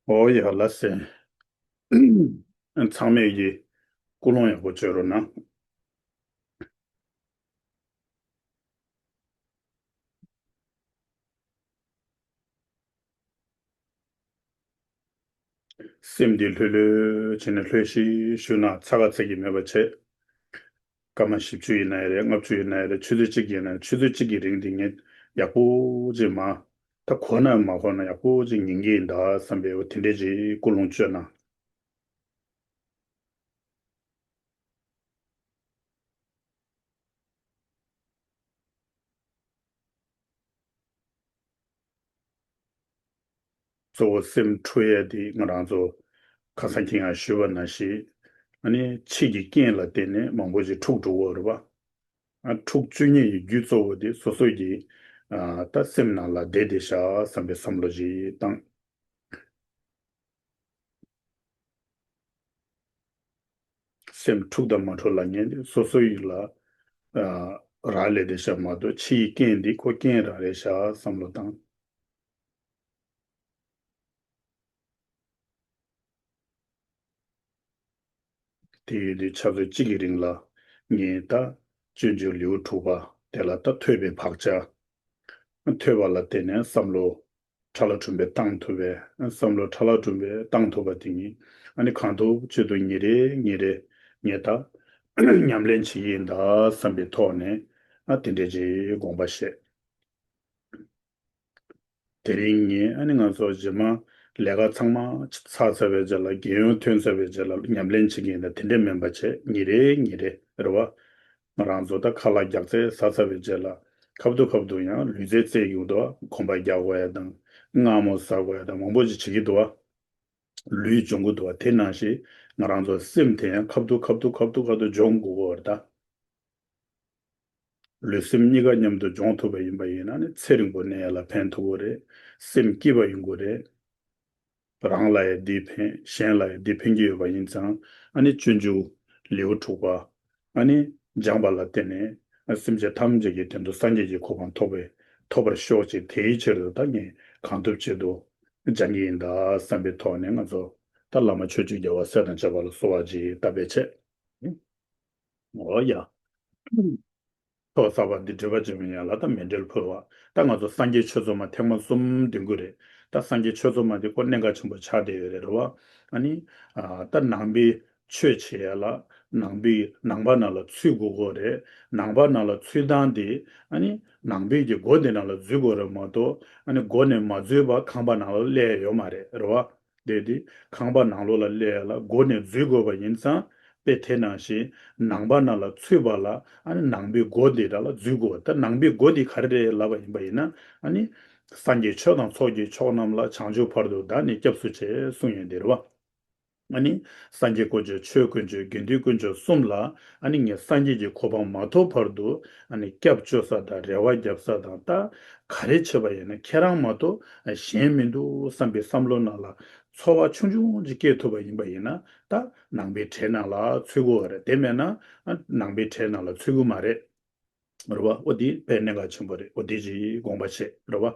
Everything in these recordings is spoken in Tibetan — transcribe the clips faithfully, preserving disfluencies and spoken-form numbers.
ཨོ་ཡ་ལགས་སེ། ཚང་མས་ཀྱི་ཀུན་སློང་ཡག་པོ་བྱོས་རོགས་གནང་། སེམས་འདི་ལྷོད་ལྷོད་བྱས་ནས་ལྷོད་ཤིག་བཞུགས་ན་ཚ་ག་ཚ་གི་མེད་པ་བྱས། སྐར་མ་བཞི་བཅུ་ཡིན་ན་ཡང་རེད། ལྔ་བཅུ་ཡིན་ན་ཡང་རེད། ཆུ་ཚོད་གཅིག་ཡིན་ན་ཡང་ཆུ་ཚོད་གཅིག་གི་རིང་འདི་ངས་ཡག་པོ་ཅིག་མ། ད་གོ་ན་མ་གོ་ན་ཡག་པོ་ཅིག་ཉན་གྱི་ཡིན་ད་བསམ་པའི་འོ་དེ་འདྲས་ཅིག་ཀུན་སློང་བཅོས་ན། གཙོ་བོ་སེམས་འཁྲུག་ཡས་དེ་ང་རང་ཚོ་ཁ་སང་ཁྱེད་ཡང་ཞུས་པ་ནང་བཞིན། ཨ་ནི་ཕྱི་གི་རྐྱེན་ལ་བརྟེན་ནས་མང་པོ་ཞིག་འཁྲུག་འགྲོ་གི་ཡོད་རེད་པ། ཨ་འཁྲུག་བཅུག་ཉེན་གྱི་རྒྱུ་གཙོ་བོ་དེ་སོ་སོ་གི་ཨ་ད་སེམས་ནང་ལ་བསྡད་བསྡད་ཤག་བསམ་པའི་བསམ་བློ་ཞིག་བཏང་། སེམས་འཁྲུག་དང་མ་འཁྲུག་ལབ་མཁན་དེ་སོ་སོ་ཡིན་ལ་ཨ་རག་ལས་བསྡད་ཤག་མ་གཏོགས་ཕྱི་ཡི་རྐྱེན་འདི་ཁོ་རྐྱེན་རང་རེད་ཤག་བསམ་བློ་བཏང་། དེ་ཡོད་དུས་ཆུ་ཚོད་གཅིག་གི་རིང་ལ་ངས་ད་སྤྱོད་འཇུག་ལེའུ་དྲུག་པ་དེ་ལ་ད་ཐོས་པའི་བག་ཆགས། ཐོས་པ་ལ་བརྟེན་ནས་བསམ་བློ་ཁྲ་ལ་ཁྲུམ་པའི་བཏང་ཐུབ་པས། བསམ་བློ་ཁྲ་ལ་ཁྲུམ་པའི་བཏང་ཐུབ་པ་དེ་ཉིད་ཨ་ནི་གང་ཐུབ་ཅི་ཐུབ་ཉིན་རེ་ཉིན་རེ་ངས་ད་ཉམས་ལེན་བྱེད་ཀྱི་ཡིན་ད་བསམ་པའི་ཐོག་ནས་ཨ་དེ་འདྲས་ཀྱི་དགོངས་པ་བཞེས། དེ་རིང་ངས་ཨ་ནི་ང་ཚོ་རྗེས་མ་ལས་ཀ་ཚང་མ་ཚར་ཚར་བའི་རྗེས་ལ་རྒན་ཡོལ་ཐོན་ཚར་བའི་རྗེས་ལ་ཉམས་ལེན་བྱེད་ཀྱི་ཡིན་ད་དེ་འདྲས་མིན་པ་བྱས་ཉིན་རེ་ཉིན་རེ་རེད་བ། ང་རང་ཚོ་ད་ཁ་ལག་རྒྱག་རྩེ་ཟ་ཚར་བའི་རྗེས་ལ་ཁ་ཐུག་ཁ་ཐུག་ཡང་ལུས་རྩལ་རྩེད་ཀྱི་འདུག་བ། གོམ་པ་རྒྱག་དགོས་ཡ་དང་མངར་མོ་ཟ་དགོས་ཡ་དང་མང་པོ་ཅིག་བྱེད་ཀྱི་འདུག་བ། ལུས་སྦྱོང་གི་འདུག་བ། དེ་ནང་བཞིན་ང་རང་ཚོ་སེམས་དེ་ཡང་ཁ་ཐུག་ཁ་ཐུག་ཁ་ཐུག་ཁ་ཐུག་སྦྱོང་དགོས་ཀྱི་ཡོད་རེད་ད། ལུས་སེམས་གཉིས་ཀ་མཉམ་དུ་སྦྱོང་ཐུབ་པ་ཡིན་པ་ཡིན་ན་ནི་ཚེ་རིང་པོ་གནས་ཡ་ལ་ཕན་ཐོགས་ཀྱི་རེད། སེམས་སྐྱིད་པ་ཡོང་གི་རེད། རང་ལ་ཡང་འདི་ཕན་གཞན་ལ་ཡང་འདི་ཕན་གྱི་ཡོད་པ་ཡིན་ཙང་ཨ་ནི་སྤྱོད་འཇུག་ལེའུ་དྲུག་པ་ཨ་ནི་སྦྱངས་པ་ལ་བརྟེན་ནས་སེམས་ཅན་ཐམས་ཅད་ཀྱི་དོན་དུ་སངས་རྒྱས་ཀྱི་གོ་འཕང་ཐོབ་པའི་ཐོབ་པར་ཤོག་ཅེས་དེའི་ཕྱིར་དུ་ད་ངས་གང་ཐུབ་ཅི་ཐུབ་སྦྱང་གི་ཡིན་ད་བསམ་པའི་ཐོག་ནས་ང་ཚོ་ད་བླ་མ་ཆོས་ཀྱི་རྒྱལ་བ་སྲས་དང་བཅས་པ་ལ་གསོལ་བ་ཅིག་བཏབ་པའི་ཆེད། འོ་ཡ། ཐོག་ཚགས་པ་འདི་སྒྲིབ་པ་ཅན་མིན་ཡང་ལ་དང་མེ་འབྲེལ་ཕུལ་བ། ད་ང་ཚོ་སངས་རྒྱས་ཆོས་ཚོགས་མ་ཐེངས་མ་གསུམ་འདོན་གྱི་རེད། ད་སངས་རྒྱས་ཆོས་ཚོགས་མ་འདི་ཁོ་གནད་འགག་ཆེན་པོ་ཆགས་བསྡད་ཡོད་རེད་རེད་བ། ཨ་ནི། ད་ནང་པའི་ཆོས་བྱེད་ཡ་ལ་ནང་པའི་ནང་པ་ནང་ལ་ཚུད་དགོས་ཀྱི་རེད། ནང་པ་ནང་ལ་ཚུད་སྟངས་འདི་ཨ་ནི་ནང་པའི་གི་སྒོ་འདི་ནང་ལ་འཛུལ་དགོས་རེད་མ་གཏོགས་ཨ་ནི་སྒོ་ནས་མ་འཛུལ་བར་ཁང་པ་ནང་ལ་སླེབས་ཡ་ཡོད་མ་རེད་རེད་བ། དེ་དེ་ཁང་པ་ནང་ལོགས་ལ་སླེབས་ཡ་ལ་སྒོ་ནས་འཛུལ་དགོས་པ་ཡིན་ཙང་དཔེ་དེ་ནང་བཞིན་ནང་པ་ནང་ལ་ཚུད་པ་ལ་ཨ་ནི་ནང་པའི་སྒོ་འདི་ར་ལ་འཛུལ་དགོས། ད་ནང་པའི་སྒོ་འདི་ག་རེ་རེད་ལབ་པ་ཡིན་པ་ཡིན་ན་ཨ་ནི་སངས་རྒྱས་ཆོས་དང་ཚོགས་ཀྱི་མཆོག་རྣམས་ལ་བྱང་ཆུབ་བར་དུ་བདག་ནི་སྐྱབས་སུ་མཆི་གསུངས་ཡོད་འདི་རེད་བ། ཨ་ནི་སངས་རྒྱས་དཀོན་མཆོག་ཆོས་དཀོན་མཆོག་དགེ་འདུན་དཀོན་མཆོག་གསུམ་ལ་ཨ་ནི་ངས་སངས་རྒྱས་ཀྱི་གོ་འཕང་མ་ཐོབ་བར་དུ་ཨ་ནི་སྐྱབས་བཅོལ་ས་དང་རེ་བ་རྒྱབ་ས་དང་ད་ག་རེ་བྱེད་པ་ཡིན་ན་ཁྱེད་རང་མ་གཏོགས་གཞན་མི་འདུག་བསམ་པའི་བསམ་བློ་ནང་ལ་ཚོར་བ་ཆུང་ཆུང་ཅིག་སྐྱེ་ཐུབ་པ་ཡིན་པ་ཡིན་ན་ད་ནང་པའི་གྲལ་ནང་ལ་ཚུད་དགོས་པ་རེད། དེ་མེད་ན་ནང་པའི་གྲལ་ནང་ལ་ཚུད་དགོས་མ་རེད། རེད་བ། འོ་དེ་དཔེ་གནད་འགག་ཆེན་པོ་རེད། འོ་དེ་ཅིག་དགོངས་པ་བཞེས་རེད་བ།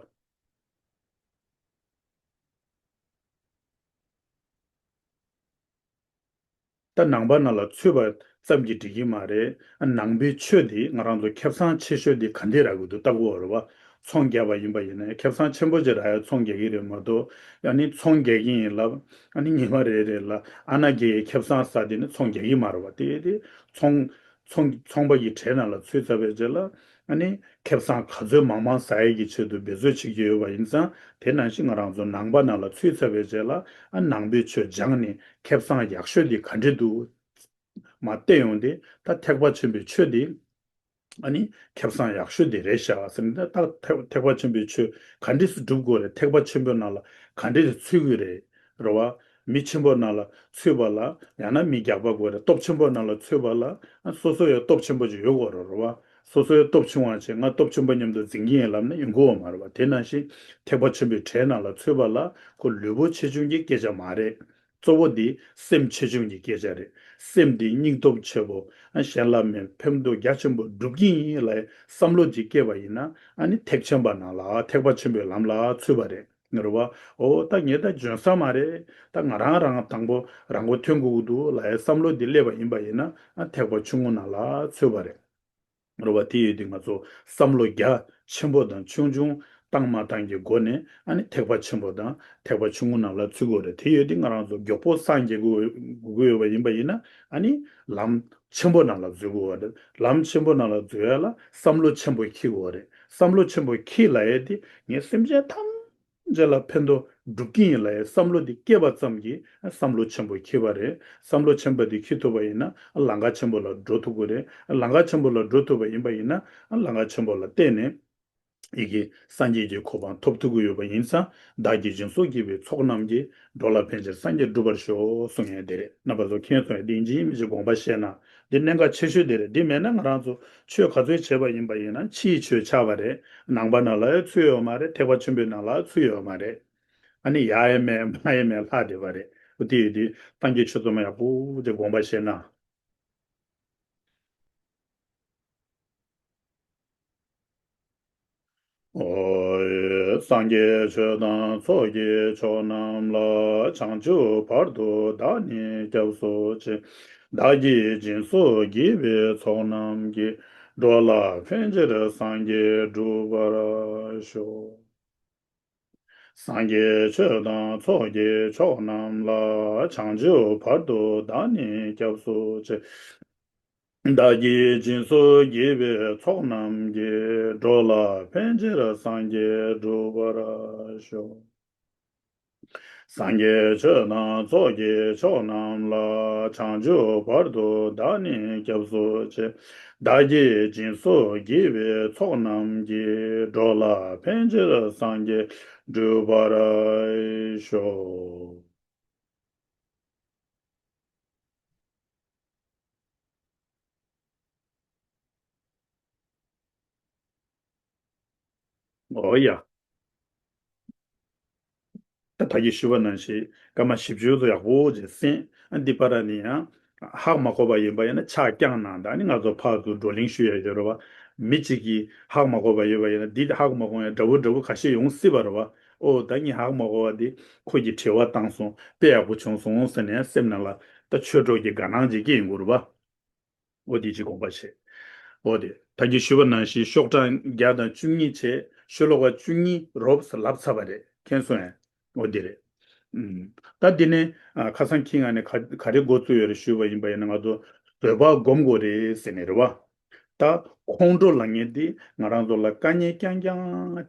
ད་ནང་པ་ནང་ལ་ཚུད་པ་ཙམ་གྱིས་འགྲིག་གི་མ་རེད། ནང་པའི་ཆོས་འདི་ང་རང་ཚོ་ཁེ་བཟང་ཆེ་ཤོས་འདི་ག་འདྲས་རག་གི་འདུག་ལྟ་དགོས་རེད་བ། ཚོང་རྒྱག་པ་ཡིན་པ་ཡིན་ན་ཁེ་བཟང་ཆེན་པོ་ཅིག་རག་ཡ་ཚོང་རྒྱག་གི་རེད་མ་གཏོགས་ཡང་ནི་ཚོང་རྒྱག་གི་ཡིན་ལབ་ཨ་ནི་ཉི་མ་རེ་རེ་ལ་ཨ་ན་རྒྱའི་ཁེ་བཟང་ཟ་དེ་ནི་ཚོང་རྒྱག་གི་མ་རེད་བ། དེ་དེ་ཚོང་ཚོང་ཚོང་པ་ཡི་གྲས་ནང་ལ་ཚུད་ཚར་བའི་རྗེས་ལ་ཨ་ནི་ཁེ་བཟང་ག་ཚོད་མང་མང་ཟ་ཡས་ཀྱི་ཆེད་དུ་འབད་རྩོལ་བྱེད་ཀྱི་ཡོད་པ་ཡིན་ཙང་དེ་ནང་བཞིན་ང་རང་ཚོ་ནང་པ་ནང་ལ་ཚུད་ཚར་བའི་རྗེས་ལ་ཨ་ནང་པའི་ཆོས་སྦྱངས་ནས་ཁེ་བཟང་ཡག་ཤོས་དེ་ག་འདྲས་འདུག་མ་བལྟས་ཡོང་དེ་ད་ཐེག་པ་ཆེན་པོའི་ཆོས་དེ་ཨ་ནི་ཁེ་བཟང་ཡག་ཤོས་དེ་རེད་ཤག་ཟེར་ནས་ད་ཐེག་ཐེག་པ་ཆེན་པོའི་ཆོས་ག་འདྲས་སུ་སྒྲུབ་དགོས་རེད། ཐེག་པ་ཆེན་པོའི་ནང་ལ་ག་འདྲས་སུ་ཚུད་དགོས་རེད། རེད་བ། མི་ཆེན་པོ་ནང་ལ་ཚུད་པ་ལ་ཡང་ན་མི་རྒྱགས་པ་དགོས་རེད། སྟོབས་ཆེན་པོ་ནང་ལ་ཚུད་པ་ལ་ཨ་སོ་སོ་ཡང་སྟོབས་ཆེན་པོ་ཅིག་ཡོད་དགོས་རེད། རེད་བ། སོ་སོ་ཡང་སྟོབས་ཆུང་བ་བྱས་ང་སྟོབས་ཆེན་པོ་མཉམ་དུ་འཛིང་གི་ཡིན་ལབ་ན་ཡོང་གི་ཡོད་མ་རེད་བ། དེ་ནང་བཞིན་ཐེག་པ་ཆེན་པོའི་གྲས་ནང་ལ་ཚུད་པ་ལ་ཁོ་ལུས་པོ་ཆེ་ཆུང་གི་སྐད་ཆ་མ་རེད། གཙོ་བོ་འདི་སེམས་ཆེ་ཆུང་གི་སྐད་ཆ་རེད། སེམས་འདི་སྙིང་སྟོབས་ཆེ་པོ་ཨ་གཞན་ལ་མེད་ཕན་ཐོགས་རྒྱ་ཆེན་པོ་སྒྲུབ་ཀྱི་ཡིན་ལ་བསམ་བློ་ཅིག་སྐྱེས་པ་ཡིན་ན་ཨ་ནི་ཐེག་ཆེན་པ་ནང་ལ་ཐེག་པ་ཆེན་པོའི་ལམ་ལ་ཚུད་པ་རེད། རེད་བ། འོ་ད་ངས་ད་འཇོན་ས་མ་རེད། ད་ང་རང་རང་དང་པོ་རང་མགོ་ཐོན་དགོས་ཀྱི་འདུག་ལབ་ཡའི་བསམ་བློ་འདི་སླེབས་པ་ཡིན་པ་ཡིན་ན། ཨ་ཐེག་པ་ཆུང་ངུ་ནང་ལ་ཚུད་པ་རེད། རེད་བ། དེ་ཡོད་དུས་ང་ཚོ་བསམ་བློ་རྒྱ་ཆེན་པོ་དང་ཆུང་ཆུང་བཏང་མ་བཏང་གི་སྒོ་ནས། ཨ་ནི་ཐེག་པ་ཆེན་པོ་དང་ཐེག་པ་ཆུང་ངུ་ནང་ལ་ཚུད་དགོས་རེད། དེ་ཡོད་དུས་ང་རང་ཚོ་མགྱོགས་པོ་སངས་རྒྱས་དགོས་དགོས་ཡོད་པ་ཡིན་པ་ཡིན་ན། ཨ་ནི་ལམ་ཆེན་པོ་ནང་ལ་འཛུལ་དགོས་པ་རེད། ལམ་ཆེན་པོ་ནང་ལ་འཛུལ་ཡ་ལ་བསམ་བློ་ཆེན་པོ་འཁྱེར་དགོས་པ་རེད། བསམ་བློ་ཆེན་པོ་འཁྱེར་ལབ་ཡ་དེ་ངས་སེམས་ཅན་ཐམས་ཅད་ལ་ཕན་ཐོགས་སྒྲུབ་ཀྱི་ཡིན་ལབ་ཡའི་བསམ་བློ་འདི་སྐྱེས་པ་ཙམ་གྱིས་བསམ་བློ་ཆེན་པོ་འཁྱེར་བ་རེད། བསམ་བློ་ཆེན་པོ་འདི་འཁྱེར་ཐུབ་པ་ཡིན་ན་ལམ་ཁ་ཆེན་པོ་ལ་འགྲོ་ཐུབ་ཀྱི་རེད། ལམ་ཁ་ཆེན་པོ་ལ་འགྲོ་ཐུབ་པ་ཡིན་པ་ཡིན་ན། ལམ་ཁ་ཆེན་པོ་ལ་བརྟེན་ནས་ཡི་གེ་སངས་རྒྱས་ཀྱི་གོ་འཕང་ཐོབ་ཐུབ་ཀྱི་ཡོད་པ་ཡིན་ཙང་། བདག་གིས་སྦྱིན་སོགས་བགྱིས་པའི་ཚོགས་རྣམས་ཀྱིས། འགྲོ་ལ་ཕན་ཕྱིར་སངས་རྒྱས་འགྲུབ་པར་ཤོག་གསུང་ཡས་དེ་རེད། རྣམ་པ་ཚོ་མཁྱེན་སོང་ཡ། དེ་ཡིན་གཅིག་མིན་གཅིག་དགོངས་པ་བཞེས་ན་འདི་གནད་འགག་ཆེ་ཤོས་དེ་རེད། འདི་མེད་ན་ང་རང་ཚོ་ཆོས་ག་ཚོད་བྱས་པ་ཡིན་པ་ཡིན་ན་ཕྱིའི་ཆོས་ཆགས་པ་རེད། ནང་པ་ནང་ལ་ཡང་ཚུད་ཡོད་མ་རེད། ཐེག་པ་ཆེན་པོའི་ནང་ལ་ཚུད་ཡོད་མ་རེད། ཨ་ནི་ཡ་ཡས་མས་མ་ཡས་མས་ལྷག་བསྡད་པ་རེད། འོ་དེ་ཡོད་དུས་སངས་རྒྱས་ཆོས་ཚོགས་མ་ཡག་པོ་ཅིག་དགོངས་པ་བཞེས་ན། ཨོ། སངས་རྒྱས་ཆོས་དང་ཚོགས་ཀྱི་མཆོག་རྣམས་ལ། བྱང་ཆུབ་བར་དུ་བདག་ནི་སྐྱབས་སུ་མཆི། བདག་གིས་སྦྱིན་སོགས་བགྱིས་པའི་ཚོགས་རྣམས་ཀྱིས། འགྲོ་ལ་ཕན་ཕྱིར་སངས་རྒྱས་འགྲུབ་པར་ཤོག་སངས་རྒྱས་ཆོས་དང་ཚོགས་ཀྱི་མཆོག་རྣམས་ལ། བྱང་ཆུབ་བར་དུ་བདག་ནི་སྐྱབས་སུ་མཆི། བདག་གིས་སྦྱིན་སོགས་བགྱིས་པའི་ཚོགས་རྣམས་ཀྱིས། འགྲོ་ལ་ཕན་ཕྱིར་སངས་རྒྱས་འགྲུབ་པར་ཤོག་སངས་རྒྱས་ཆོས་དང་ཚོགས་ཀྱི་མཆོག་རྣམས་ལ། བྱང་ཆུབ་བར་དུ་བདག་ནི་སྐྱབས་སུ་མཆི། བདག་གིས་སྦྱིན་སོགས་བགྱིས་པའི་ཚོགས་རྣམས་ཀྱིས། འགྲོ་ལ་ཕན་ཕྱིར་སངས་རྒྱས་འགྲུབ་པར་ཤོག་ཨོ་ཡ། ད་ད་གིན་ཞུས་པ་ནང་བཞིན་སྐར་མ་བཞི་བཅུ་ཙམ་ཡག་པོ་ཅིག་གསན། ཨ་འདི་བར་ནས་ཡང་ཧ་གོ་མ་གོ་བ་ཡིན་པ་ཡིན་ན་ཕྱག་བརྐྱངས་གནང་དང་། ཨ་ནི་ང་ཚོ་ཕར་ཚུར་བགྲོ་གླེང་ཞུ་ཡ་ཡོད་རེད་བ། མི་གཅིག་གིས་ཧ་གོ་མ་གོ་བ་ཡོད་པ་ཡིན་ན། འདི་ཧ་གོ་མ་གོ་ཡ་འདྲ་པོ་འདྲ་པོ་ཁ་ཤས་ཡོང་སྲིད་པ་རེད་བ། ཨོ་ད་ངས་ཧ་གོ་མ་གོ་བ་འདི་ཁོ་གིས་དྲི་བ་བཏང་སོང་། དཔེ་ཡག་པོ་བྱུང་སོང་ཟེར་ནས་སེམས་ནང་ལ་ད་ཆོས་གྲོགས་ཀྱི་དགའ་སྣང་ཅིག་སྐྱེ་ཡོང་གི་རེད་བ། འོ་དེ་ཅིག་དགོངས་པ་བཞེས། འོ་དེ་ད་གིན་ཞུས་པ་ནང་བཞིན་ཤོག་གྲངས་བརྒྱ་དང་བཅུ་གཉིས་བྱས། ཤོ་ལོ་ཀ་བཅུ་གཉིས་རོབ་ཙམ་ལབ་ཚར་བ་རེད། མཁྱེན་སོང་ངས། འོ་དེ་རེད། ཨུམ། ད་འདི་ནས་ཨ་ཁ་སང་ཁྱི་ང་ནས་ག་ག་རེ་འགོ་བཙུགས་ཡོད་རེད་ཞུས་པ་ཡིན་པ་ཡིན་ན། ང་ཚོ་བཟོད་པ་སྒོམ་དགོས་རེད་ཟེར་ནས་རེད་བ། ད་ཁོང་ཁྲོ་ལབ་མཁན་འདི་ང་རང་ཚོ་ལ་དཀའ་ངལ་རྐྱང་རྐྱང་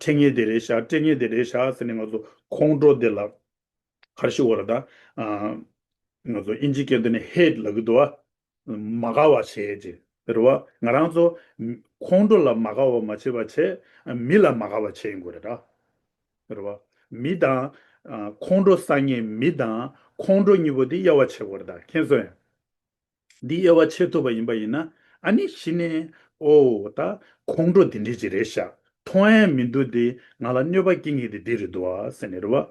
འཕྲད་མཁན་དེ་རེད་ཤག་སྤྲད་མཁན་དེ་རེད་ཤག་ཟེར་ནས། ང་ཚོ་ཁོང་ཁྲོ་འདི་ལ་ག་རེ་ཞུ་དགོས་རེད་ད། ཨ་ང་ཚོ་དབྱིན་ཇི་སྐད་དུ་ནི་ཧེཊ་ལབ་ཀྱི་འདུག་བ། མ་དགའ་བ་བྱེད་ཅིག་རེད་བ། ང་རང་ཚོ་ཁོང་ཁྲོ་ལ་མ་དགའ་བ་མ་བྱེད་པ་བྱས། མི་ལ་མ་དགའ་བ་བྱེད་ཡོང་གི་རེད་ད། རེད་བ། མི་དང་ཨ་ཁོང་ཁྲོ་ཟ་མཁན་མི་དང་ཁོང་ཁྲོ་གཉིས་པོ་དེ་དབྱེ་བ་ཕྱེ་དགོས་རེད་ད། མཁྱེན་སོང་ངས། འདི་དབྱེ་བ་ཕྱེ་ཐུབ་པ་ཡིན་པ་ཡིན་ན། ཨ་ནི་གཞི་ནས་ཨོ་ད་ཁོང་ཁྲོ་འདི་འདྲས་ཅིག་རེད་ཤག་མཐོང་ཡ་མི་འདུག་འདི་ང་ལ་གནོད་པ་སྐྱེལ་མཁན་དེ་འདི་རེད་འདུག་ཨ་ཟེར་ནས་རེད་བ།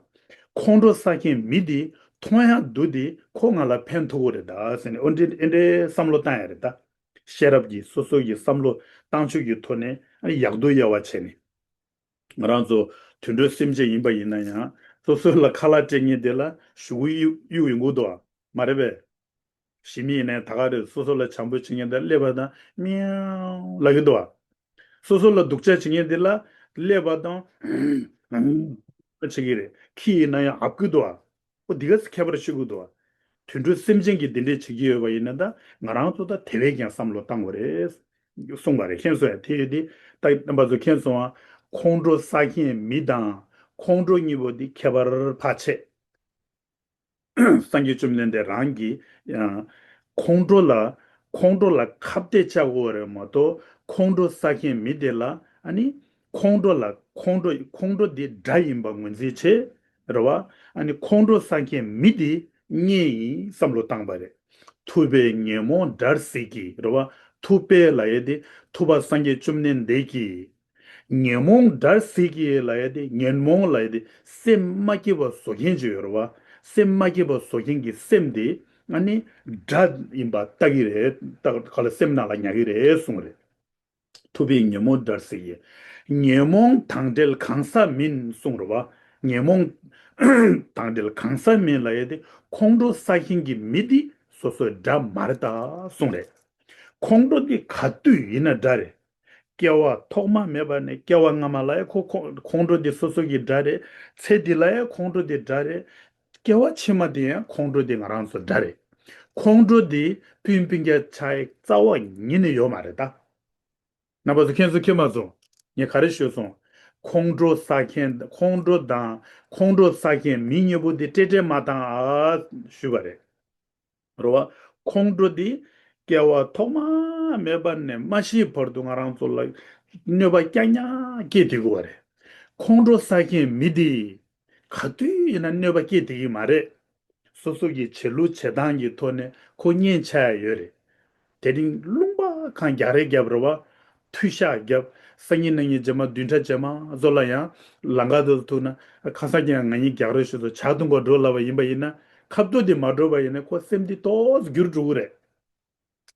ཁོང་ཁྲོ་ཟ་མཁན་མི་འདི་མཐོང་ཡ་འདུག་འདི་ཁོ་ང་ལ་ཕན་ཐོགས་ཀྱི་རེད་ད་ཟེར་ནས། ཨོ་འདྲས་ཨེ་འདྲས་བསམ་བློ་བཏང་ཡ་རེད་ད། ཤེས་རབ་ཀྱིས་སོ་སོ་ཡི་བསམ་བློ་བཏང་ཕྱོགས་ཀྱི་ཐོག་ནས། ཨ་ནི་ཡག་སྡུག་དབྱེ་བ་ཕྱེ་ནས། ང་རང་ཚོ་དུད་འགྲོའི་སེམས་ཅན་ཡིན་པ་ཡིན་ན་ཡང་། སོ་སོ་ལ་ཁ་ལག་སྤྲད་མཁན་དེ་ལ་གཞུག་གུ་གཡུག་གཡུག་ཡོང་གི་འདུག་བ། མ་རེད་པས། ཞི་མི་ཡིན་ན་ཡང་ད་ག་རེད། སོ་སོ་ལ་བྱམས་པོ་བྱེད་མཁན་དེ་སླེབས་པ་དང་མིའུ་ལབ་ཀྱི་འདུག་བ། སོ་སོ་ལ་སྡུག་ཅག་བྱེད་མཁན་དེ་ལ་སླེབས་པ་དང་བྱེད་ཀྱི་རེད། ཁྱི་ཡིན་ན་ཡང་ཨབ་ཀྱི་འདུག་བ། ཨོ་འདི་ག་ཚོད་ཁྱད་པར་ཤེས་དགོས་འདུག་བ། དུད་འགྲོ་སེམས་ཅན་གྱིས་འདི་འདྲས་བྱེད་ཀྱི་ཡོད་པ་ཡིན་ན། ད་ང་རང་ཚོ་ད་དེ་བས་ཀྱང་བསམ་བློ་བཏང་དགོས་རེད་གསུངས་པ་རེད། མཁྱེན་སོང་ཡ། དེ་ཡོད་དེ་ད་རྣམ་པ་ཚོ་མཁྱེན་སོང་ཨ། ཁོང་ཁྲོ་ཟ་མཁན་མི་དང་ཁོང་ཁྲོ་གཉིས་པོ་འདི་ཁྱད་པར་ཕར་ཕྱེ། སངས་རྒྱས་བཅོམ་ལྡན་འདས་རང་གིས་ཡང་ཁོང་ཁྲོ་ལ་ཁོང་ཁྲོ་ལ་ཁ་གཏད་བཅག་དགོས་རེད་མ་གཏོགས། ཁོང་ཁྲོ་ཟ་མཁན་མི་དེ་ལ་ཨ་ནི་ཁོང་ཁྲོ་ལ་ཁོང་ཁྲོ་ཁོང་ཁྲོ་འདི་དགྲ་ཡིན་པ་ངོས་འཛིན་བྱེད། རེད་བ། ཨ་ནི་ཁོང་ཁྲོ་ཟ་མཁན་མི་དེ་གཉེན་ཡིན་བསམ་བློ་བཏང་པ་རེད། ཐུབ་པས་ཉོན་མོངས་དགྲར་གཟིགས་ཀྱིས། རེད་བ། ཐུབ་པས་ལབ་ཡས་དེ་ཐུབ་པ་སངས་རྒྱས་བཅོམ་ལྡན་འདས་ཀྱིས། ཉོན་མོངས་དགྲར་གཟིགས་ཀྱིས་ལབ་ཡས་དེ། ཉོན་མོངས་ལབ་ཡས་དེ་སེམས་མ་སྐྱིད་པ་བཟོ་མཁན་ཅིག་ཡོད་རེད་བ། སེམས་མ་སྐྱིད་པ་བཟོ་མཁན་གྱི་སེམས་དེ་ཨ་ནི་དགྲ་ཡིན་པ་ལྟ་གི་རེད། ད་ག་ལ་སེམས་ནང་ལ་ཉར་གི་རེད་གསུངས་རེད། ཐུབ་པས་ཉོན་མོངས་དགྲར་གཟིགས་ཀྱིས། ཉོན་མོངས་དང་བྲལ་གང་ཟག་མིན་གསུངས་རེད་བ། ཉོན་མོངས་དང་འབྲེལ་གང་ཟག་མིན་ལབ་ཡས་དེ་ཁོང་ཁྲོ་ཟ་མཁན་གྱི་མི་དེ་སོ་སོའི་དགྲ་མ་རེད་ད་གསུངས་རེད། ཁོང་ཁྲོ་དེ་ག་དུས་ཡིན་ན་དགྲ་རེད། སྐྱེ་བ་ཐོག་མ་མེད་པ་ནས་སྐྱེ་བ་སྔ་མ་ལ་ཡང་ཁོ་ཁོ་ཁོང་ཁྲོ་དེ་སོ་སོ་གི་དགྲ་རེད། ཚེ་འདི་ལ་ཡང་ཁོང་ཁྲོ་དེ་དགྲ་རེད། སྐྱེ་བ་ཕྱི་མ་དེ་ཡང་ཁོང་ཁྲོ་དེ་ང་རང་ཚོ་དགྲ་རེད། ཁོང་ཁྲོ་དེ་སྤུན་སྤུན་ཀྱག་ཆགས་ཡས་རྩ་བ་ཉིད་ནས་ཡོད་མ་རེད་ད། རྣམ་པ་ཚོ་མཁྱེན་སོང་མཁྱེན་མ་སོང་། ངས་ག་རེ་ཞུས་སོང་། ཁོང་ཁྲོ་ཟ་མཁན་ཁོང་ཁྲོ་དང་ཁོང་ཁྲོ་ཟ་མཁན་མི་གཉིས་པོ་དེ་ཏྲེ་ཏྲེ་མ་བཏང་ཨ་ཞུས་པ་རེད། རེད་བ། ཁོང་ཁྲོ་འདི་སྐྱེ་བ་ཐོག་མ་མེད་པ་ནས་མ་ཤི་བར་དུ་ང་རང་ཚོ་ལ་གནོད་པ་རྐྱང་རྐྱང་སྐྱེལ་བསྡད་དགོས་པ་རེད། ཁོང་ཁྲོ་ཟ་མཁན་མི་འདི་ག་དུས་ཡིན་ན་གནོད་པ་སྐྱེལ་བསྡད་ཀྱི་མ་རེད། སོ་སོ་གི་བྱེད་ལུགས་བྱེད་སྟངས་ཀྱི་ཐོག་ནས་ཁོ་གཉེན་ཆགས་ཡ་ཡོད་རེད། དེ་རིང་ལུང་པ་གང་རྒྱག་རེས་རྒྱབ་རེད་བ། མཐུ་ཤག་རྒྱབ། སང་ཉིན་གནངས་ཉིན་རྗེས་མ་བདུན་ཕྲག་རྗེས་མ་བཟོ་ལ་ཡང་ལམ་ཁ་དུ་ཐུག་ན་ཁ་སང་ཀྱང་ང་གཉིས་རྒྱག་རེས་ཞུས་སོ་ཇ་འཐུང་ག་འགྲོ་ལབ་པ་ཡིན་པ་ཡིན་ན་ཁ་ཐུག་དེ་མ་འགྲོ་བ་ཡིན་ན་ཁོ་སེམས་འདི་ཏོག་ཙམ་འགྱུར་འགྲོ་གི་རེད།